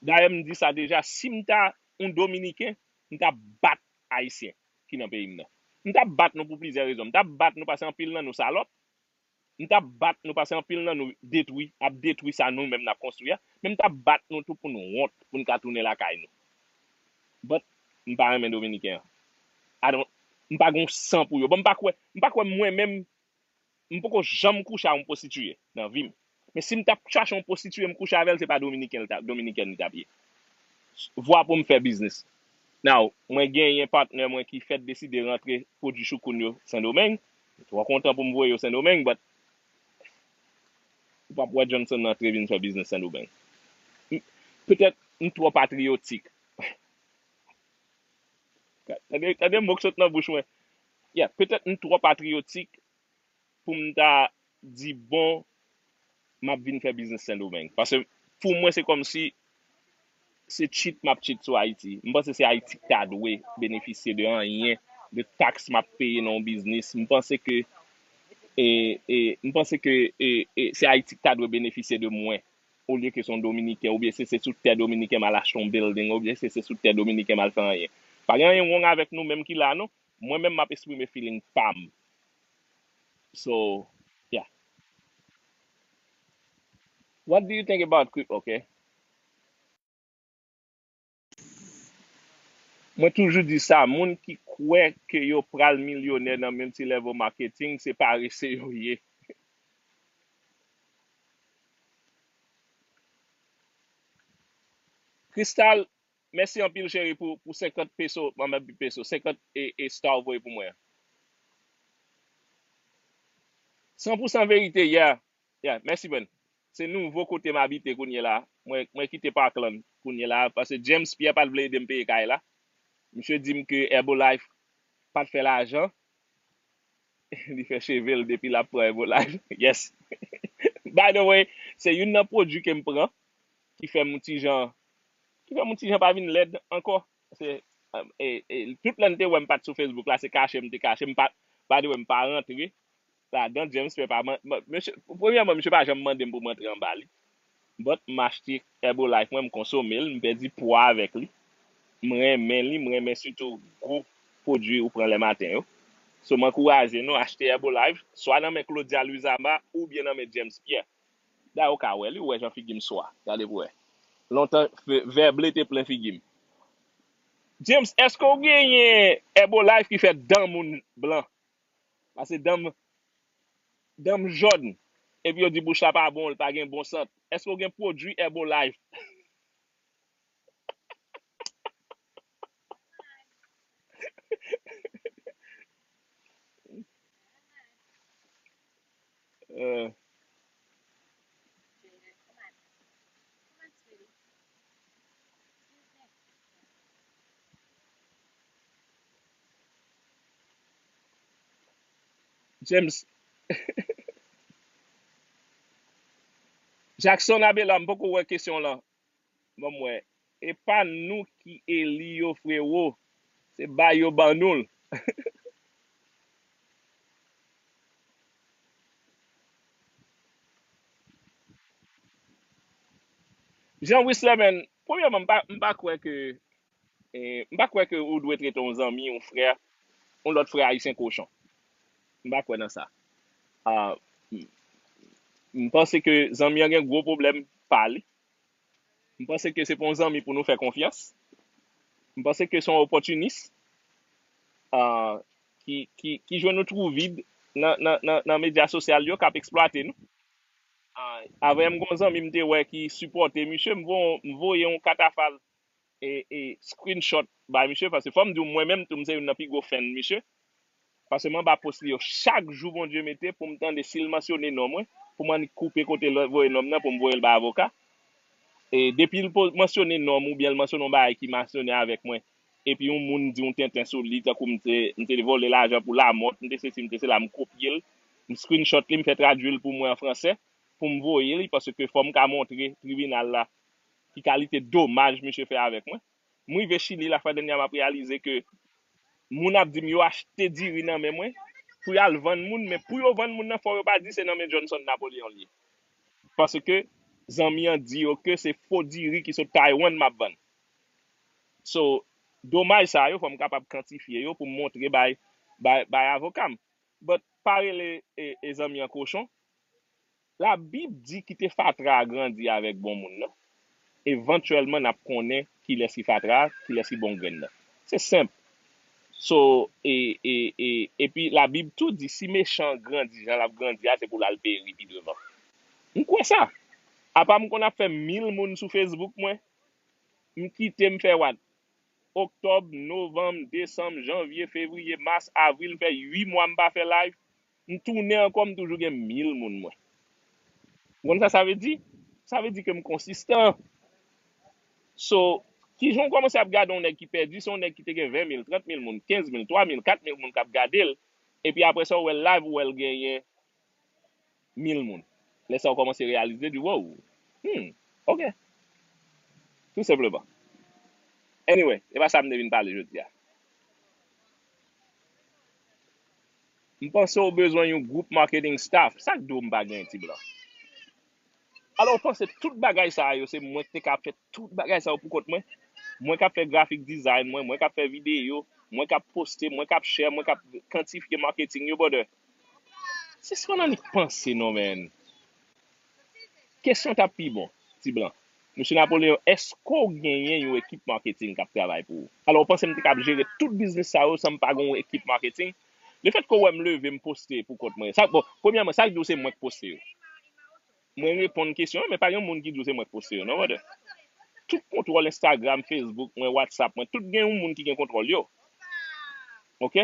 Dayè, m di sa deja, si m ta yon Dominiken, m ta bat Ayisyen ki nan peyi m nan. M ta bat nou pou plizyè rezon. M ta bat nou paske anpil nan nou salòp. M ta bat nou paske anpil nan nou detwi, ap detwi sa nou menm n ap konstwi a. Men m ta bat nou tou pou n wont, pou n ka tounen lakay nou. But, m pa renmen Dominiken an. I don't, m pa gon san pou yo. Bon, m pa kwè, m pa kwè mwen menm, m poko janm kouche a yon pwostitiye nan vi m. Men si m t ap chache yon pwostitiye m kouche avè l, se pa Dominiken li t ap, Dominikèn li t ap ye. Vwa pou m fè biznis. Now, mwen genyen patnè mwen ki fèk deside rantre pwodui choukoun yo Sendomeng. M twò kontan pou m voye yo Sendomeng, but ou p ap wè Johnson rantre vin fè biznis Sendomeng. M, petèt m twò patriyotik. Tande, tande mo k sot nan bouch mwen. Yeah, petèt m twò patriyotik pou m ta di, bon, m ap vin fè biznis Sendomeng. Paske pou mwen, se kòmsi se cheat m ap cheat sou Ayiti. M panse se Ayiti ki ta dwe benefisye de anyen, de taks m ap peye nan yon biznis. M panse ke, e, e, m panse ke, e, e, se Ayiti ki ta dwe benefisye de mwen, olye ke se yon Dominiken, oubyen se, se sou tè Dominiken m al achte yon building, oubyen se, se sou tè Dominiken m al fè anyen. Pa gen anyen wrong avèk nou menm ki la, non. Mwen menm, m ap eksprime feeling pa m. So, yeah. What do you think about crypto, okay? Mwen toujou di sa, moun ki kwè ke yo pral milyonè nan multi-level marketing, se parese yo ye. Crystal, mèsi anpil, cheri, pou, pou senkant peso, manman pi peso, senkant e, e star ou voye pou mwen an. San pou san verite, yeah. Yeah, mèsi, Bren. Se nouvo kote m abite kounye la. Mwen, mwen kite Parkland kounye la, paske James Pierre pa t vle ede m peye kay la. Misye di m ke Herbalife pa t fè lajan. Li fè cheve l depi l ap pran Herbalife. Yes. By the way, se youn nan pwodui ke m pran ki fè m yon ti jan, ki fè m yon ti jan pa vin lèd ankò. Se, e, e, tout lè n te wè m pa t sou Facebook la, se kache m te kache. M pa, by the way, m pa rantre ladan. James Pierre pa man-, man-, mesye, premyèman, misye pa janm mande m pou m antre anba li. But m achte Herbalife mwen, m konsome l, m pèdi pwa avèk li. M renmen li, m renmen sitou gou pwodui ou pran lè maten yo. So, m ankouraje nou achte Herbalife, swa nan men Claudia Luisama oubyen nan men James Pierre. Dayè, ou ka wè li, ou wè jan figi m swa. Gade pou wè. Lontan, ve-, vè ble te plen figi m. James, èske w genyen Herbalife ki fè dan moun blan? Paske dan m, dan m jòn. Epi yo di bouch la pa bon, li pa gen bon sant. Èske w gen pwodui Herbalife? Euh, James. Jackson Abela, m poko wè kesyon lan. Ban m wè. E pa nou ki eli yo, frewo. Se bay yo ban nou l. Jean Wislerman, premyèman, m pa, m pa kwè ke, eh, m pa kwè ke ou dwe trete yon zanmi, yon frè, yon lòt frè ayisyen kochon. M pa kwè nan sa. Ah, m, m panse ke zanmi an gen gwo pwoblèm pa li. M panse ke se pa yon zanmi pou nou fè konfyans. M panse ke se yon opòtinis, ah, ki, ki, ki jwenn yon twou vid nan, nan, nan, nan medya sosyal yo k ap eksplwate nou. Ah, avè m, gon zanmi m te wè ki sipòte misye, m vo-, m voye yon katafal e, e screenshot bay misye, paske fò m di w, mwen menm tou, m se youn nan pi gwo fan misye. Paske m anba post li yo chak jou Bondye mete pou m tande si l mansyone non mwen, pou m annik koupe kote l voye non m nan pou m voye l bay avoka. E depi l po-, mansyone non m oubyen l mansyone yon bagay ki mansyone avèk mwen, epi yon moun di yon tenten sou li, tankou m te, m te vòlè lajan pou Lamothe, m te sesi, m te sela, m kopye l, m screenshot li, m fè tradui l pou mwen an fransè, pou m voye li, paske fò m ka montre tribinal la ki kalite domaj misye fè avèk mwen. M rive Chili la fwa dènyè a, m ap reyalize ke moun ap di m yo achte diri nan men mwen pou y al vann moun, men pou yo vann moun nan, fò yo pa di se nan men Johnson Napoleon l ye. Paske zanmi an di yo ke se fo diri ki sot Taiwan m ap vann. So, domaj sa yo, fò m kapab kantifye yo pou m montre bay, bay, bay avoka m. But pa rele e, e zanmi an kochon. Labib di kite fatra a grandi avèk bon moun nan. Evantyèlman, n ap konnen kilès ki fatra a, kilès ki bon grenn nan. Se senp. So, e, e, e, epi Labib tou di si mechan an grandi jan l ap grandi a, se pou l al peri pi devan. M kwè sa. Apa m konn ap fè mil moun sou Facebook mwen, m kite m fè what? Oktòb, novanm, desanm, janvye, fevriye, mas, avril, m fè uit mwa m pa fè live. M tounen ankò, m toujou gen mil moun mwen. Ou konn sa sa vle di? Sa vle di ke m konsistan. So, kijan w kòmanse ap gade yon nèg ki pèdi, se yon nèg ki te gen ven mil, trant mil moun, kenz mil, twa mil, kat mil moun k ap gade l, epi apre sa, ou wè l live, ou wè l genyen mil moun. Lè sa, ou kòmanse reyalize, di, wow, hmm, ok. Tou senpleman. Anyway, e pa sa m te vin pale jodi a. M panse w bezwen yon gwoup marketing staff. Sa k di w m pa gen ti blan? Alò, w panse tout bagay sa yo, se mwen ki te ka fè tout bagay sa yo pou kont mwen? Mwen k ap fè graphic design mwen, mwen k ap fè videyo, mwen k ap poste, mwen k ap share, mwen k ap kantifye marketing yo, brother. Sispann annik panse non, man. Kesyon t ap pi bon, ti blan. Mesye Napoleon, èske w genyen yon ekip marketing k ap travay pou ou? Alò, w panse m te kab jere tout biznis sa yo san m pa gen yon ekip marketing? Lefètke w wè m leve, m poste pou kont mwen. Sa, bon, premyèman, sa k di w se mwen k poste yo? Mwen reponn kesyon an, men pa gen moun ki di w se mwen k poste yo, non, brother. Tout kontwòl Instagram, Facebook mwen, WhatsApp mwen, tout gen yon moun ki gen kontwòl yo. Ok?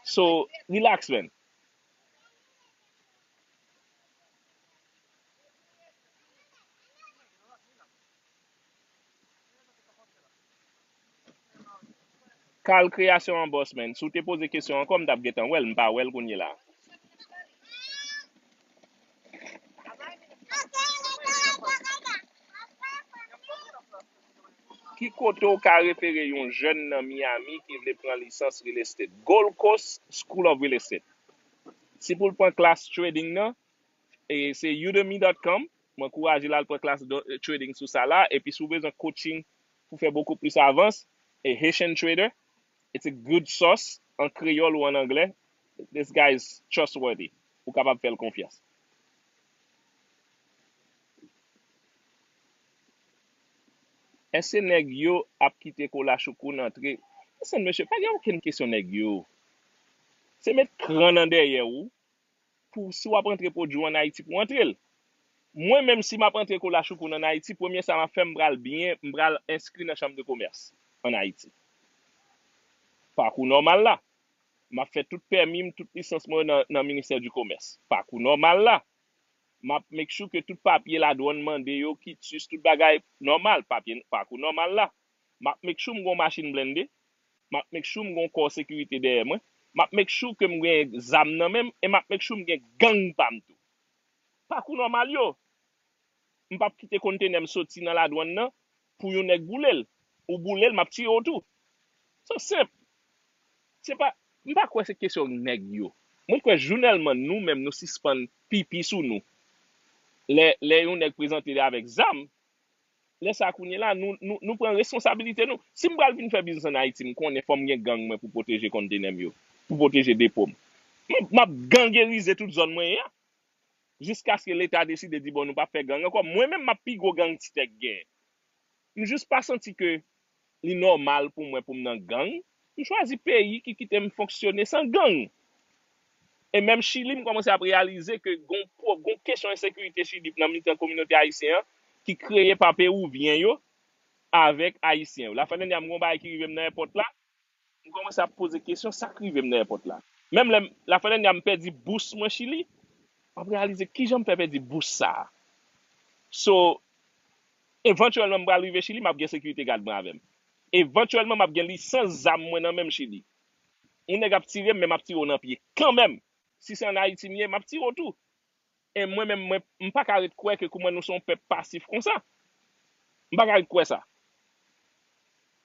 So, relax, man. Kal Kreyasyon an bòs, man. Si w te poze kesyon ankò, m t ap gentan wè l. M pa wè l kounye la. Ki kote w ka refere yon jèn nan Miami ki vle pran lisans real estate? Gold Coast School of Real Estate. Si pou l pran klas trading nan, e se udemy dot com. Mwen ankouraje l al pran klas do-, trading sou sa la. Epi si w bezwen coaching pou fè bokou plis avans, e Haitian Trader, it's a good source, an kreyòl ou an anglè. This guy is trustworthy. Ou kapab fè l konfyans. Èske nèg yo ap kite Kola Choukoun antre? Listen, mesye, pa gen okenn kesyon nèg yo. Se met kran nan dèyè w pou si w ap antre pwodui w ann Ayiti pou w antre l. Mwen menm, si m ap antre Kola Choukoun ann Ayiti, premye sa m ap fè, m pral byen, m pral enskri nan chanm de komès ann Ayiti. Pakou nòmal la. M ap fè tout pèmi m, tout lisans mwen yo nan, nan ministè di komès. Pakou nòmal la. M ap make sure ke tout papye ladwann mande yo, kitus, tout bagay nòmal, papye, pakou nòmal la. M ap make sure m gon machin blende. M ap make sure m gon kò sekirite dèyè mwen. M ap make sure ke m gen zam nan men m, e m ap make sure m gen gang pa m tou. Pakou nòmal yo. M p ap kite kontenè m soti nan ladwann nan pou yon nèg boule l. Ou boule l, m ap tiye w tou. So senp. Se pa, m pa kwè se kesyon nèg yo. Mwen kwè jounèlman nou menm nou sispann pipi sou nou. Lè, lè yon nèg prezante li avèk zam, lè sa kounye la, nou, nou, nou pran responsabilite nou. Si m pral vin fè biznis ann Ayiti, m konnen fò m gen gang mwen pou pwoteje kontenè m yo, pou pwoteje depo m. M, m ap gangerize tout zòn mwen ye a. Jiskaske Leta deside di, bon, nou p ap fè gang ankò. Mwen menm, m ap pi gwo gang Ti Tèg genyen. M jis pa santi ke li nòmal pou mwen pou m nan gang. M chwazi peyi ki kite m fonksyone san gang. E menm Chili, m kòmanse ap reyalize ke gon, gon kesyon ensekirite Chili nan mitan kominote ayisyen an ki kreye pa Pewouvyen yo avèk Ayisyen yo. Lafènènya, m gon bagay ki rive m nan èpòt la, m kòmanse ap poze kesyon sa k rive m nan èpòt la. Menm lè m, lafènènya m pèdi bous mwen Chili, m ap reyalize kijan m fè pèdi bous sa a. So, evantyèlman m pral rive Chili, m ap gen sekirite gad mwen avè m. Evantyèlman m ap gen lisans zam mwen nan men m Chili. Yon nèg ap tire m, men m ap tire w nan pye kanmenm. Si se ann Ayiti m ye, m ap tire w tou. E mwen menm, mwen, m pa ka ret kwè ke kouman nou se yon pèp pasif konsa. M pa ka ret kwè sa.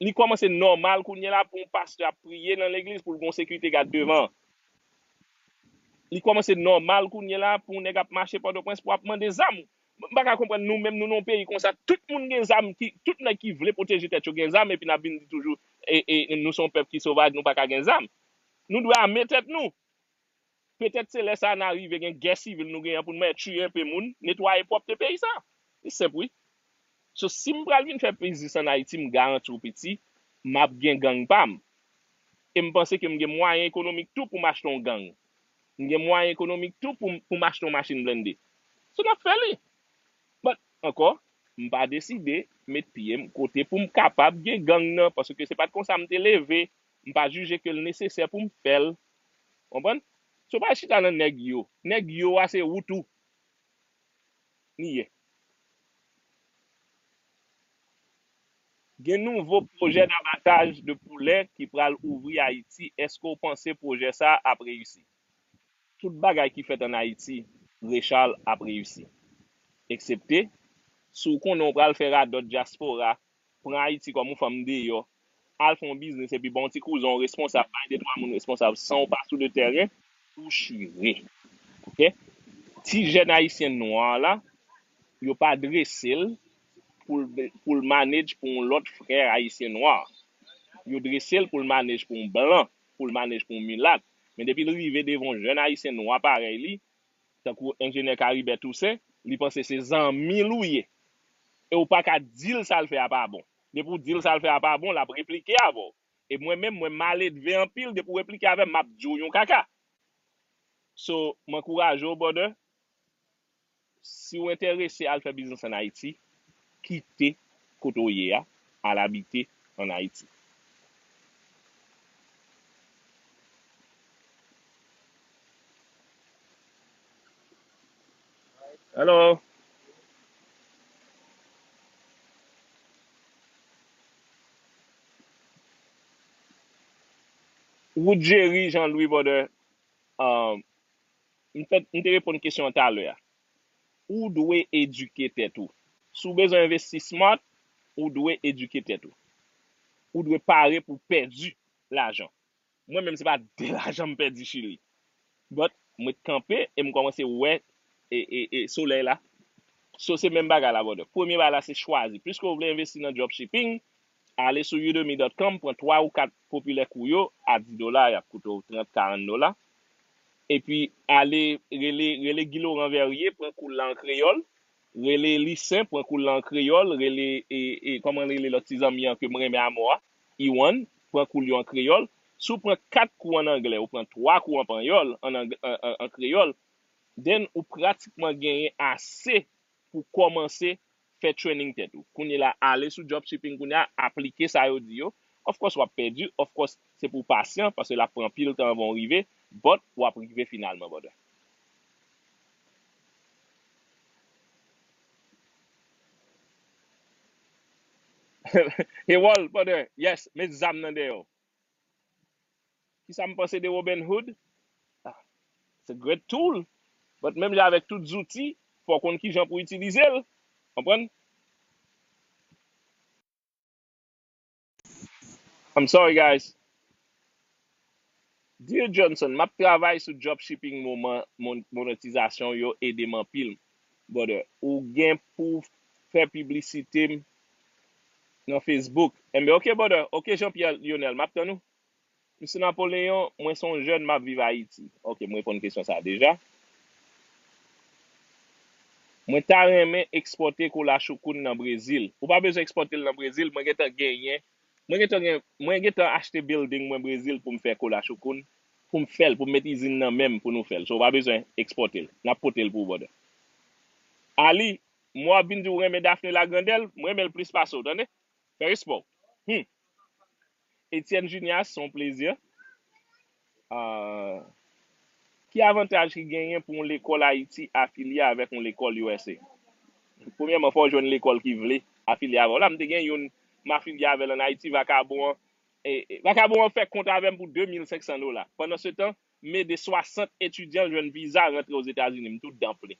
Li kòmanse nòmal kounye la pou yon pastè ap priye nan legliz pou l gen yon sekirite gad devan. Li kòmanse nòmal kounye la pou yon nèg ap mache Pòtoprens pou ap mande zam. M pa ka konprann nou menm, nou nan yon peyi konsa, tout moun gen zam, ki, tout nèg ki vle pwoteje tèt yo gen zam, epi n ap vin di toujou, e, e, nou se yon pèp ki sovaj, nou pa ka gen zam. Nou dwe ame tèt nou. Petèt se lè sa a n a rive gen gè sivil nou genyen pou n mèt tiye enpe moun, netwaye pwòpte peyi sa. Li senp wi. So, si m pral vin fè biznis ann Ayiti, m garanti w piti, m ap gen gang pa m. E m panse ke m gen mwayen ekonomik tou pou m achte yon gang. M gen mwayen ekonomik tou pou m, pou m achte yon machin blende. So, n ap fè li. But, ankò, m pa deside met pye m kote pou m kapab gen gang nan, paske se pa t konsa m te leve. M pa jije ke l nesesè pou m fè l. Konprann? So, pa chita nan nèg yo. Nèg yo a se ou tou. Li ye. Gen nouvo pwojè d'abattage de poulet ki pral ouvri Ayiti. Èske w panse pwojè sa a ap reyisi? Tout bagay ki fèt ann Ayiti, Rechal, ap reyisi. Eksepte si w konnen w pral fè radòt dyaspora, pran Ayiti kòm yon fanm deyò, al fè yon biznis epi ba yon ti kouzen w responsab, bay de twa moun responsab san w pa sou le tèren, ou chire. Oke? Ti jèn ayisyen nwa la, yo pa drese l pou l, pou l manage pou yon lòt frè ayisyen nwa. Yo drese l pou l manage pou yon blan, pou l manage pou yon milat. Men depi l rive devan yon jèn ayisyen nwa parèy li, tankou enjenyè Karibè Tousen, li panse se zanmi l ou ye. E w pa ka di l sa l fè a pa bon. Depi w di l sa l fè a pa bon, l ap replike avè w. E mwen menm, mwen maledve anpil, depi w replike avè m, m ap di w yon kaka. So, m ankouraje w, brother, si w enterese al fè biznis ann Ayiti, kite kote w ye a, al abite ann Ayiti. Hello. Woodjerry Jean Louis, brother, um, m fèt, m te reponn kesyon an talè a. Ou dwe edike tèt ou. Si w bezwen envesti smart, ou dwe edike tèt ou. Ou dwe pare pou pèdi lajan. Mwen menm, se pa de lajan m pèdi Chili. But, mwen kanpe e m kòmanse wè e, e, e solèy la. So, se menm bagay la, brother. Premye bagay la, se chwazi. Piske w vle envesti nan dropshipping, ale sou udemy dot com, pran twa ou kat popilè kou yo a dis dola, y ap koute w trant, karant dola. Epi, ale rele, rele Guy Laurent Verrier, pran kou l la an kreyòl. Rele Lisen, pran kou l la an kreyòl. Rele, e, e, kòman rele lòt ti zanmi an ke m renmen amò a? Iwan, pran kou l yo an kreyòl. Si w pran kat kou an anglè, ou pran twa kou an panyòl, an, ang- an, an, an kreyòl, then ou pratikman genyen ase pou kòmanse fè training tèt ou. Kounye la, ale sou dropshipping kounye a, aplike sa yo di yo. Of course, w ap pèdi. Of course, se pou w pasyan, paske l ap pran anpil tan anvan w rive, but w ap rive finalman, brother. Hewol, brother, yes, met zam nan dèyè w. Kisa m panse de Robinhood? Ah, it's a great tool. But menm jan avèk tout zouti, fò w konn kijan pou w itilize l. Konprann? I'm sorry, guys. Dear Johnson, m ap travay sou dropshipping moman mon- monetizasyon yo ede m anpil. Brother, ou gen pou fè piblisite m nan Facebook. Enben, ok, brother. Ok, Jean-Pierre Lionel, m ap tann ou. Mesye Napoleon, mwen se yon jèn, m ap viv Ayiti. Ok, m reponn kesyon sa a deja. Mwen ta renmen ekspòte kola choukoun nan Brezil. Ou pa bezwen ekspòte l nan Brezil, mwen gentan genyen. Mwen gentan gen, mwen gentan achte building mwen Brezil pou m fè kola choukoun, pou m fè l, pou m met izin nan men m pou nou fè l. So, ou pa bezwen ekspòte l. N ap pote l pou ou, brother. Ali, mwen ap vin di w renmen Daphne Lagrandelle, m renmen l plis pase w, tande? Fè respè w. Hmm. Etienne Junias, se yon plezi. Ah, ki avantaj ki genyen pou yon lekòl Ayiti afilye avèk yon lekòl U S A? Premyèman, fò w jwenn lekòl ki vle afilye avè w. La, m te gen youn, m afilye avè l ann Ayiti, vakabon an, e, e, vakabon an fè kont avè m pou de mil senk san dola. Pandansetan, m ede swasant etidyan jwenn viza rantre Ozetazini. M tout dan plen.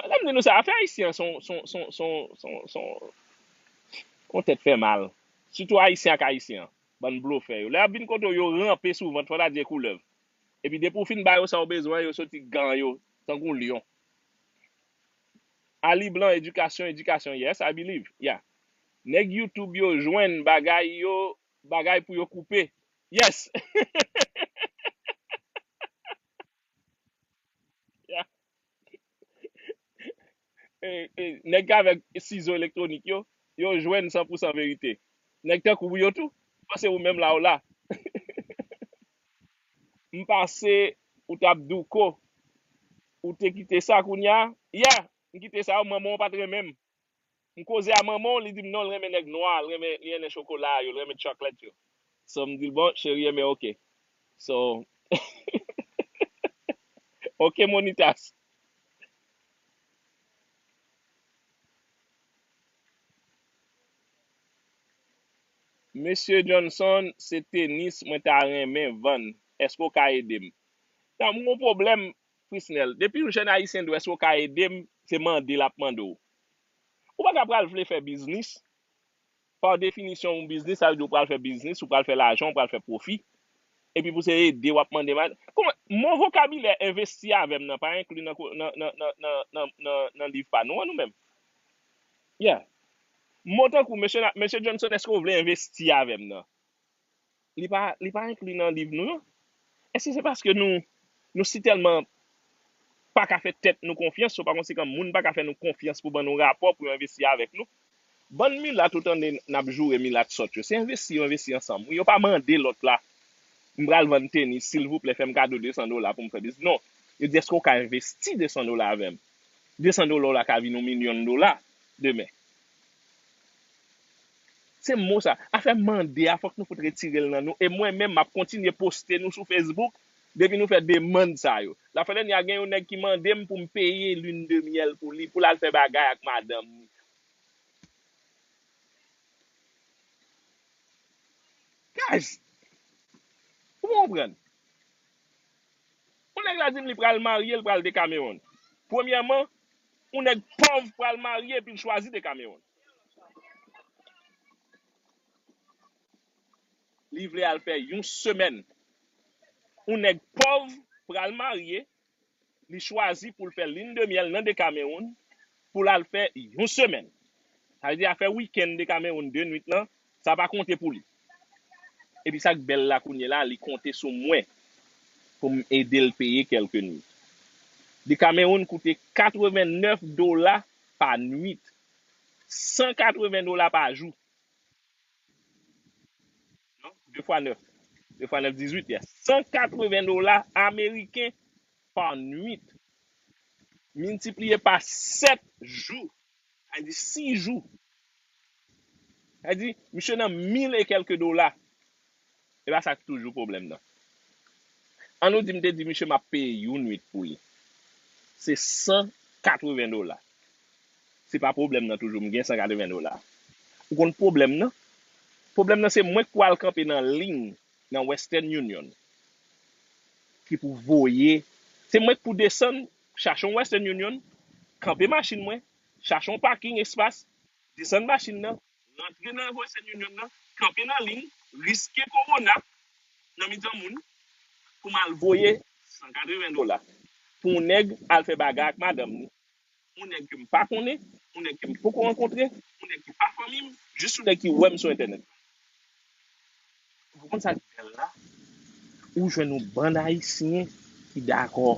Lè m di nou sa, afè ayisyen an se yon, se yon, se yon, se yon, se yon, se yon, yon tèt fè mal. Sitou ayisyen ak ayisyen an. Bann blofè yo. Lè y ap vin kote w, yo ranpe sou vant, fò ta di e koulèv. Epi depi w fin ba yo sa w bezwen, yo soti gan yo, tankou lyon. Ali Blanc, edikasyon, edikasyon, yes, I believe, yeah. Nèg YouTube yo jwenn bagay yo, bagay pou yo koupe. Yes! Yeah. E, e, nèg ki avèk sizo elektwonik yo, yo jwenn san pou san verite. Nèg tankou w yo tou, panse ou menm la w la. M pase, ou t ap douko, ou te kite sa kounya? Yeah, m kite sa, manman w pa t renmen m. M koze a manman w, li di m non, l renmen nèg nwa, l renmen, li renmen chokola yo, l renmen chocolate yo. So, m di l, bon, cheri, enben, ok. So, ok, Monitas. Mesye Johnson, se tenis mwen ta renmen vann. Èske w ka ede m? Nan, m gon pwoblèm, Frisnel. Depi yon jèn ayisyen di w èske w ka ede m, se mande l ap mande w. Ou pa ka pral vle fè biznis. Pa definisyon, yon biznis, sa vle di w pral fè biznis, ou pral fè lajan, ou pral fè pwofi. Epi pou se ede w ap mande m. Kòman, mo vokabilè envesti avè m nan pa enkli nan, nan, nan, nan, nan, nan, nan, nan liv pa nou an, nou menm? Yeah. Mo tankou, mesye, na- mesye Johnson, èske w vle envesti avè m nan? Li pa, li pa enkli nan liv nou, non. Èske se paske nou, nou si tèlman pa ka fè tèt nou konfyans, so pa konsekan, moun pa ka fè nou konfyans pou ban nou rapò, pou yo envesti avèk nou? Bann milat ou tande n ap joure milat sòt yo, se envesti yo envesti ansanm. Wi, yo pa mande lòt la, m pral vann tenis, silvouplè, fè m kado de san dola pou m fè biznis. Non. Yo di, èske w ka envesti de san dola avè m? De san dola w la ka vin yon milyon dola demen. Se mo sa. Afè mande a, fòk nou fout retire l nan nou. E mwen menm, m ap kontinye poste nou sou Facebook depi nou fè demann sa yo. Lafwa dènyè a, gen yon nèg ki mande m pou m peye lin de myèl pou li, pou l al fè bagay ak madanm li. Guys, ou pa konprann? Yon nèg la di m li pral marye, li pral Decameron. Premyèman, yon nèg pòv pral marye epi l chwazi Decameron. Li vle al fè yon semèn. Yon nèg pòv pral marye, li chwazi pou l fè lin de myèl nan Decameron, pou l al fè yon semèn. Sa vle di afè wikenn Decameron de nwit lan, sa pa konte pou li. Epi sa k bèl la kounye la, li konte sou mwen pou m ede l peye kèlke nwit. Decameron koute katreven nèf dola pa nwit, san katreven dola pa jou. Non, de fwa nèf. De fwa nèf, dizuit, yes. San katreven dola ameriken pa nwit. Miltipliye pa sèt jou. Sa vle di sis jou. Sa vle di, misye nan mil e kèlke dola. E pa sa k toujou pwoblèm nan. An nou di m te di misye m ap peye yon nwit pou li. Se san katreven dola. Se pa pwoblèm nan toujou, m gen san katreven dola. Ou konn pwoblèm nan? Pwoblèm nan se mwen k pral kanpe nan liy nan Western Union ki pou voye. Se mwen k pou desann, chache yon Western Union, kanpe machin mwen, chache yon paking espas, desann machin nan, rantre nan Western Union nan, kanpe nan liy, riske kowona nan mitan moun, pou m al voye san katreven dola pou yon nèg al fè bagay ak madanm ni, yon nèg ke m pa konnen, yon nèg ke m poko rankontre, yon nèg ki pa fanmi m, jis yon nèg ki wè m sou entènèt. Ou konn sa k bèl la? Ou jwenn yon bann Ayisyen ki dakò.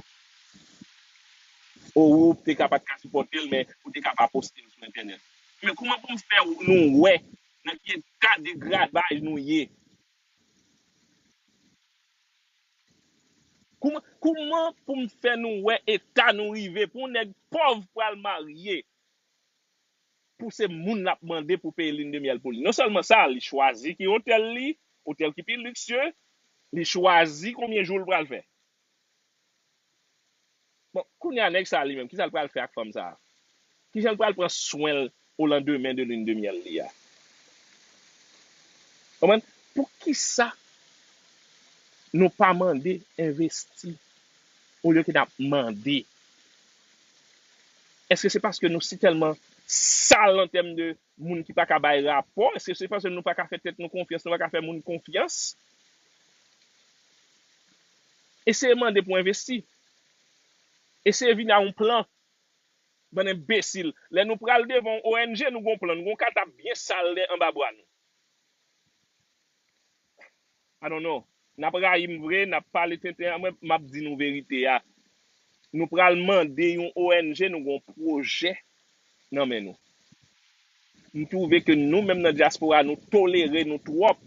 O, ou te ka pa t ka sipòte l, men ou te ka pa poste l sou entènèt. Men kouman pou m fè nou wè nan ki eta degradaj nou ye? Kouman, kouman pou m fè nou wè eta nou rive pou yon nèg pòv pral marye? Pou se moun l ap mande pou peye lin de myèl pou li. Non sèlman sa, li chwazi ki otèl li, otèl ki pi liksye, li chwazi konbyen jou l pral fè. Bon, kounye a, nèg sa li menm, kisa l pral fè ak fanm sa a? Kijan l pral pran swen l o landemen de lin de myèl li a? Konprann? Poukisa nou pa mande envesti olye ke n ap mande? Èske se paske nou si tèlman sal an tèm de moun ki pa ka bay rapò? Èske se paske nou pa ka fè tèt nou konfyans, nou pa ka fè moun konfyans? Eseye mande pou envesti. Eseye vin a yon plan. Bann enbesil. Lè nou pral devan yon O N G, nou gon plan, nou gon katap byen sal dèyè anba bra nou. I don't know. N ap rayi m vre, n ap pale tenten a mwen, m ap di nou verite a. Nou pral mande yon O N G, nou gon pwojè nan men nou. M twouve ke nou menm nan dyaspora, nou tolere nou twòp.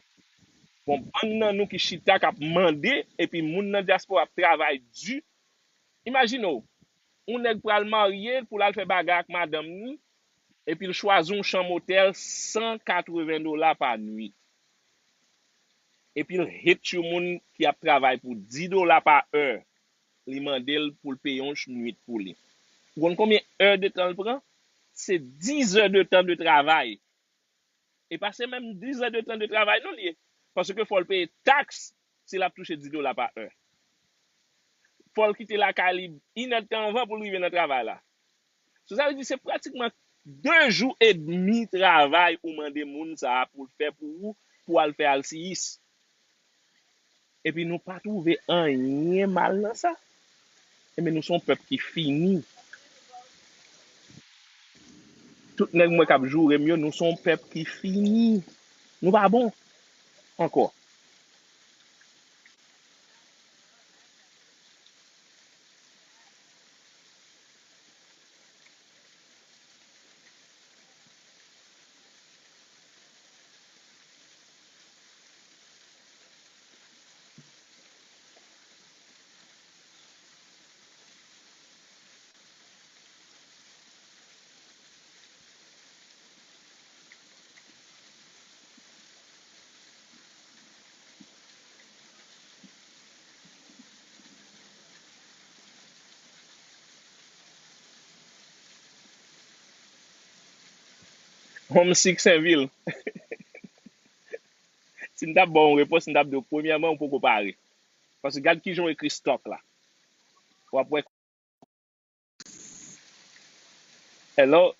Bon, bann nan nou ki chita k ap mande, epi moun nan dyaspora ap travay di. Imajine w, yon nèg pral marye pou l al fè bagay ak madanm ni, epi l chwazi yon chanm otèl san katreven dola pa nwit. Epi l hit yon moun ki ap travay pou dis dola pa è. Li mande l pou l peye yon nwit pou li. Ou konn konbyen è de tan l pran? Se dis è de tan de travay. E pa se menm dis è de tan de travay non li ye. Paske fò l peye taks si l ap touche dis dola pa è. Fò l kite lakay li inèdtan anvan pou l rive nan travay la. So, sa vle di se pratikman de jou edmi travay ou mande moun sa a pou l fè pou ou, pou al fè alsiyis. Epi nou pa twouve anyen mal nan sa. Ebyen, nou se yon pèp ki fini. Tout nèg mwen k ap joure m yo, nou se yon pèp ki fini. Nou pa bon ankò. Homesick Senvil. Si m t ap ba w yon repons, m t ap di w, premyèman, ou poko pare. Paske gad kijan w ekri stock la. W ap wè. Hello?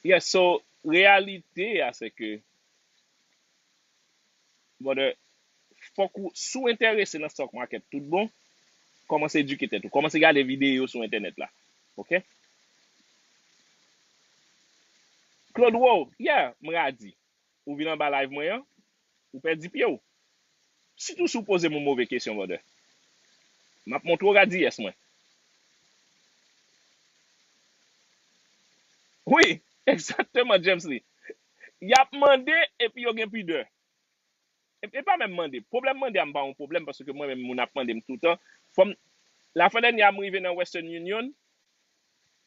Yes, so, reyalite a, se ke, brother, fòk ou, si w enterese nan stock market tout bon, kòmanse edike tèt ou. Kòmanse gade videyo sou entènèt la. Oke? Claude Wow, yeah, m radi. Ou vin anba live mwen an, ou pèdi pye w. Sitou si w poze m yon move kesyon, brother. M ap montre w radiyès mwen. Wi, egzakteman, James Lee. Y ap mande epi yo gen pidè. E, e pa menm mande. Pwoblèm mande a m pa yon pwoblèm paske mwen menm moun ap mande m toutan. Fò m, lafwa dènyè a m rive nan Western Union,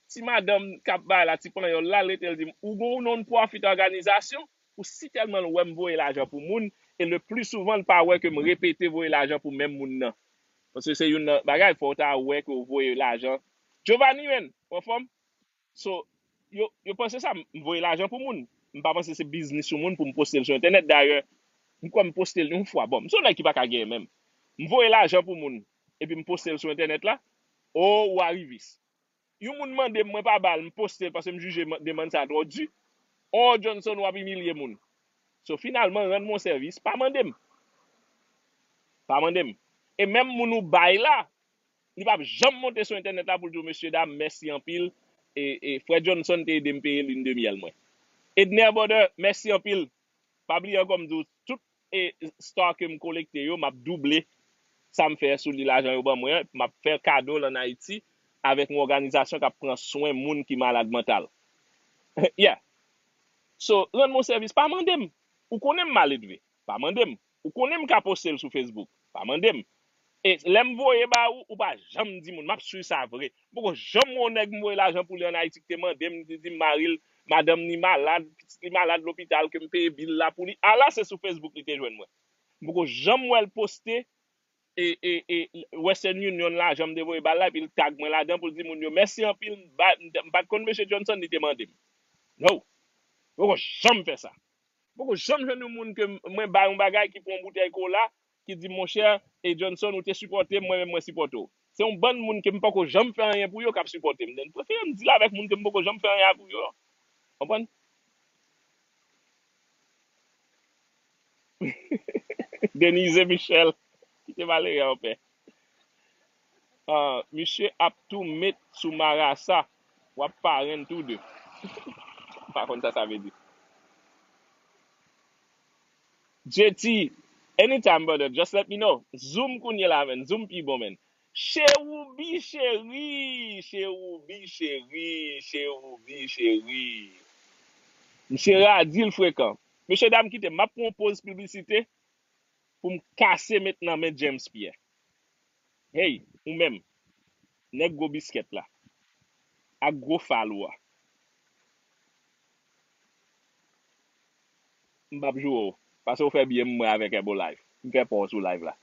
ti madanm k ap bay la, ti panyòl la, l rete l di m, ou gon yon non-profit òganizasyon? Ou si tèlman l wè m voye lajan pou moun, e le pli souvan l pa wè ke m repete voye lajan pou menm moun nan. Paske se youn nan bagay, fò w ta wè ke w voye lajan. Giovanni, menn, ou anfòm? So, yo, yo panse sa, m voye lajan pou moun. M pa panse se biznis yon moun pou m poste l sou entènèt. Dayè, M kwè m poste l yon fwa. Bon, m se yon nèg ki pa ka genyen menm. M voye lajan pou moun, epi m poste l sou entènèt la. O, ou arivis. Yon moun mande m, mwen pa ba l, m poste l paske m jije man- demann sa twò di. O, Johnson, w ap imilye moun. So, finalman, rann mwen sèvis, pa mande m. Pa mande m. E menm moun ou bay la, li p ap janm monte sou entènèt la pou l di w, "Mesye dam, mèsi anpil. E, e, frè Johnson te ede m peye lin de myèl mwen." Edner Brother, mèsi anpil. Pa bliye ankò, m di w, tout e star ke m kolekte yo, m ap double sa m fè sou li, lajan yo ban mwen an, m ap fè kado l ann Ayiti avèk yon òganizasyon k ap pran swen moun ki malad mantal. Yeah. So, rann mwen sèvis, pa mande m. Ou konnen m maledve, pa mande m. Ou konnen m ka poste l sou Facebook, pa mande m. E lè m voye ba ou, ou pa janm di moun, m ap swiv sa vre. M poko janm wè yon nèg m voye lajan pou li ann Ayiti ki te mande m, li di m mari l, madanm ni malad, pitit li malad lopital, ke m peye bil la pou li. Ala se sou Facebook li te jwenn mwen. M poko janm wè l poste e, e, e Western Union lajan m te voye ba l la, epi l tag mwen ladan pou l di moun yo, "Mèsi anpil, m ba- m pa t konn mesye Johnson, li te mande m." No. M poko janm fè sa. M poko janm jwenn yon moun ke m- mwen bay yon bagay ki pran yon boutèy kola, ki di, "Monchè, e Johnson, ou te sipòte m, mwen menm mwen sipòte w." Se yon bann moun ke m poko janm fè anyen pou yo k ap sipòte m. M prefere m deal avèk moun ke m poko janm fè anyen pou yo. Konprann? Denise Michel, kite malere an pè. Ah, misye ap tou met sou marasa, w ap parenn tou de. M pa konn sa sa vle di. J T, anytime, brother, just let me know. Zoom kounye la, man. Zoom pi bon, man. Chewoubi cheri, Chewoubi cheri, Chewoubi cheri. Misye radi l frekan. Mesye dam, kite m, m ap pran yon poz piblisite pou m kase met nan men James Pierre. Hey, ou menm, nèg gwo biskèt la, ak gwo fal ou a. M p ap joure w. Pase w fè byen m wè avèk Herbalife. M fè pa w sou live la.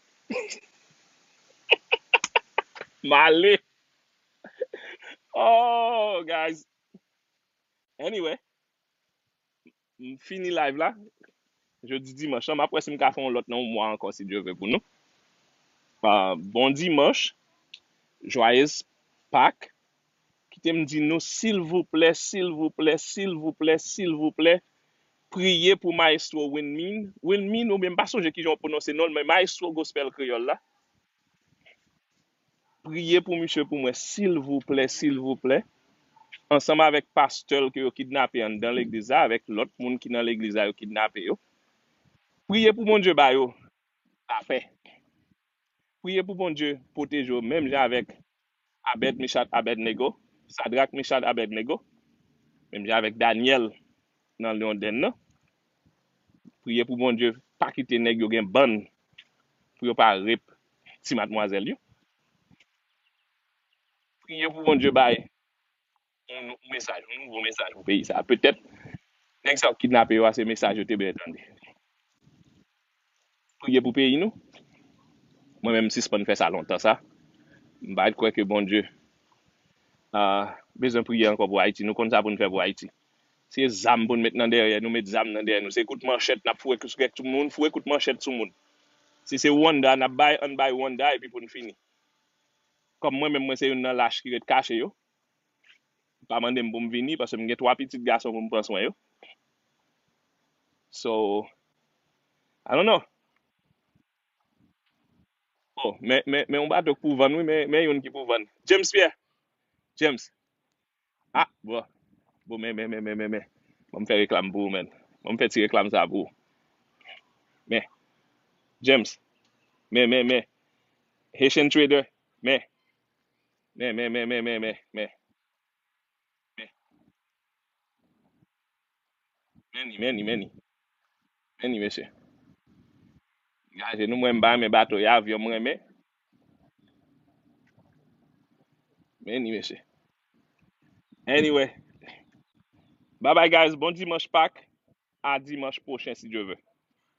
M ale. Oh, guys. Anyway, m fini live la. Jodi dimanch lan, m ap wè si m ka fè yon lòt nan yon mwa ankò, si Dye vle, pou nou. Ah, bon dimanch. Joyeux Pâques. Kite m di nou, silvouplè, silvouplè, silvouplè, silvouplè, priye pou Maestro Winmin. Winmin, oubyen m pa sonje kijan w pwononse non l, men Maestro Gospel Kreyòl la. Priye pou misye pou mwen, silvouplè, silvouplè. Ansanm avèk pastè l ke yo kidnape anndan legliz la, avèk lòt moun ki nan legliz la, yo kidnape yo. Priye pou Bondye ba yo lapè. Priye pou Bondye pwoteje yo, menm jan avèk Abed, Mishak, Abednego, Sadrak, Mishak, Abednego, menm jan avèk Danyèl nan lyon dèn nan. Priye pou Bondye pa kite nèg yo gen bann, pou yo pa rep ti madmwazèl yo. Priye pou Bondye bay yon nou- mesaj, yon nouvo mesaj pou peyi sa. Petèt, nèg sa yo kidnape yo a, se mesaj yo te bezwen tande. Priye pou peyi nou. Mwen menm, m sispann fè sa lontan sa. M pa kwè ke Bondye, ah, bezwen priye ankò pou Ayiti. Nou konn sa pou n fè pou Ayiti. Se zam pou n met nan dèyè nou, met zam nan dèyè nou. Se kout manchèt n ap foure sou kèk moun, foure kout manchèt sou moun. Si se Rwanda n ap bay, ann bay Rwanda epi pou n fini. Kòm mwen menm, mwen se youn nan lach ki ret kache yo. Pa mande m pou m vini, paske m gen twa pitit gason pou m pran swen yo. So, I don't know. Oh, men, men, men yon bato k pou vann, wi, men, men youn ki pou vann. James Pierre. James. Ah, bon. Bon, men, men, men, men, men, men. Bon, m fè reklam pou ou, men. Bon, m fè ti reklam sa pou ou. Men. James. Men, men, men. Haitian Trader. Men. Men, men, men, men, men, men, men. Men. Men ni, men ni, men ni. Men ni, mesye. Gaje nou, mwen m pa renmen bato, e avyon m renmen. Men ni, mesye. Anyway. Bye bye, guys. Bon dimanch Pak. A dimanch pwochen, si Dye vle.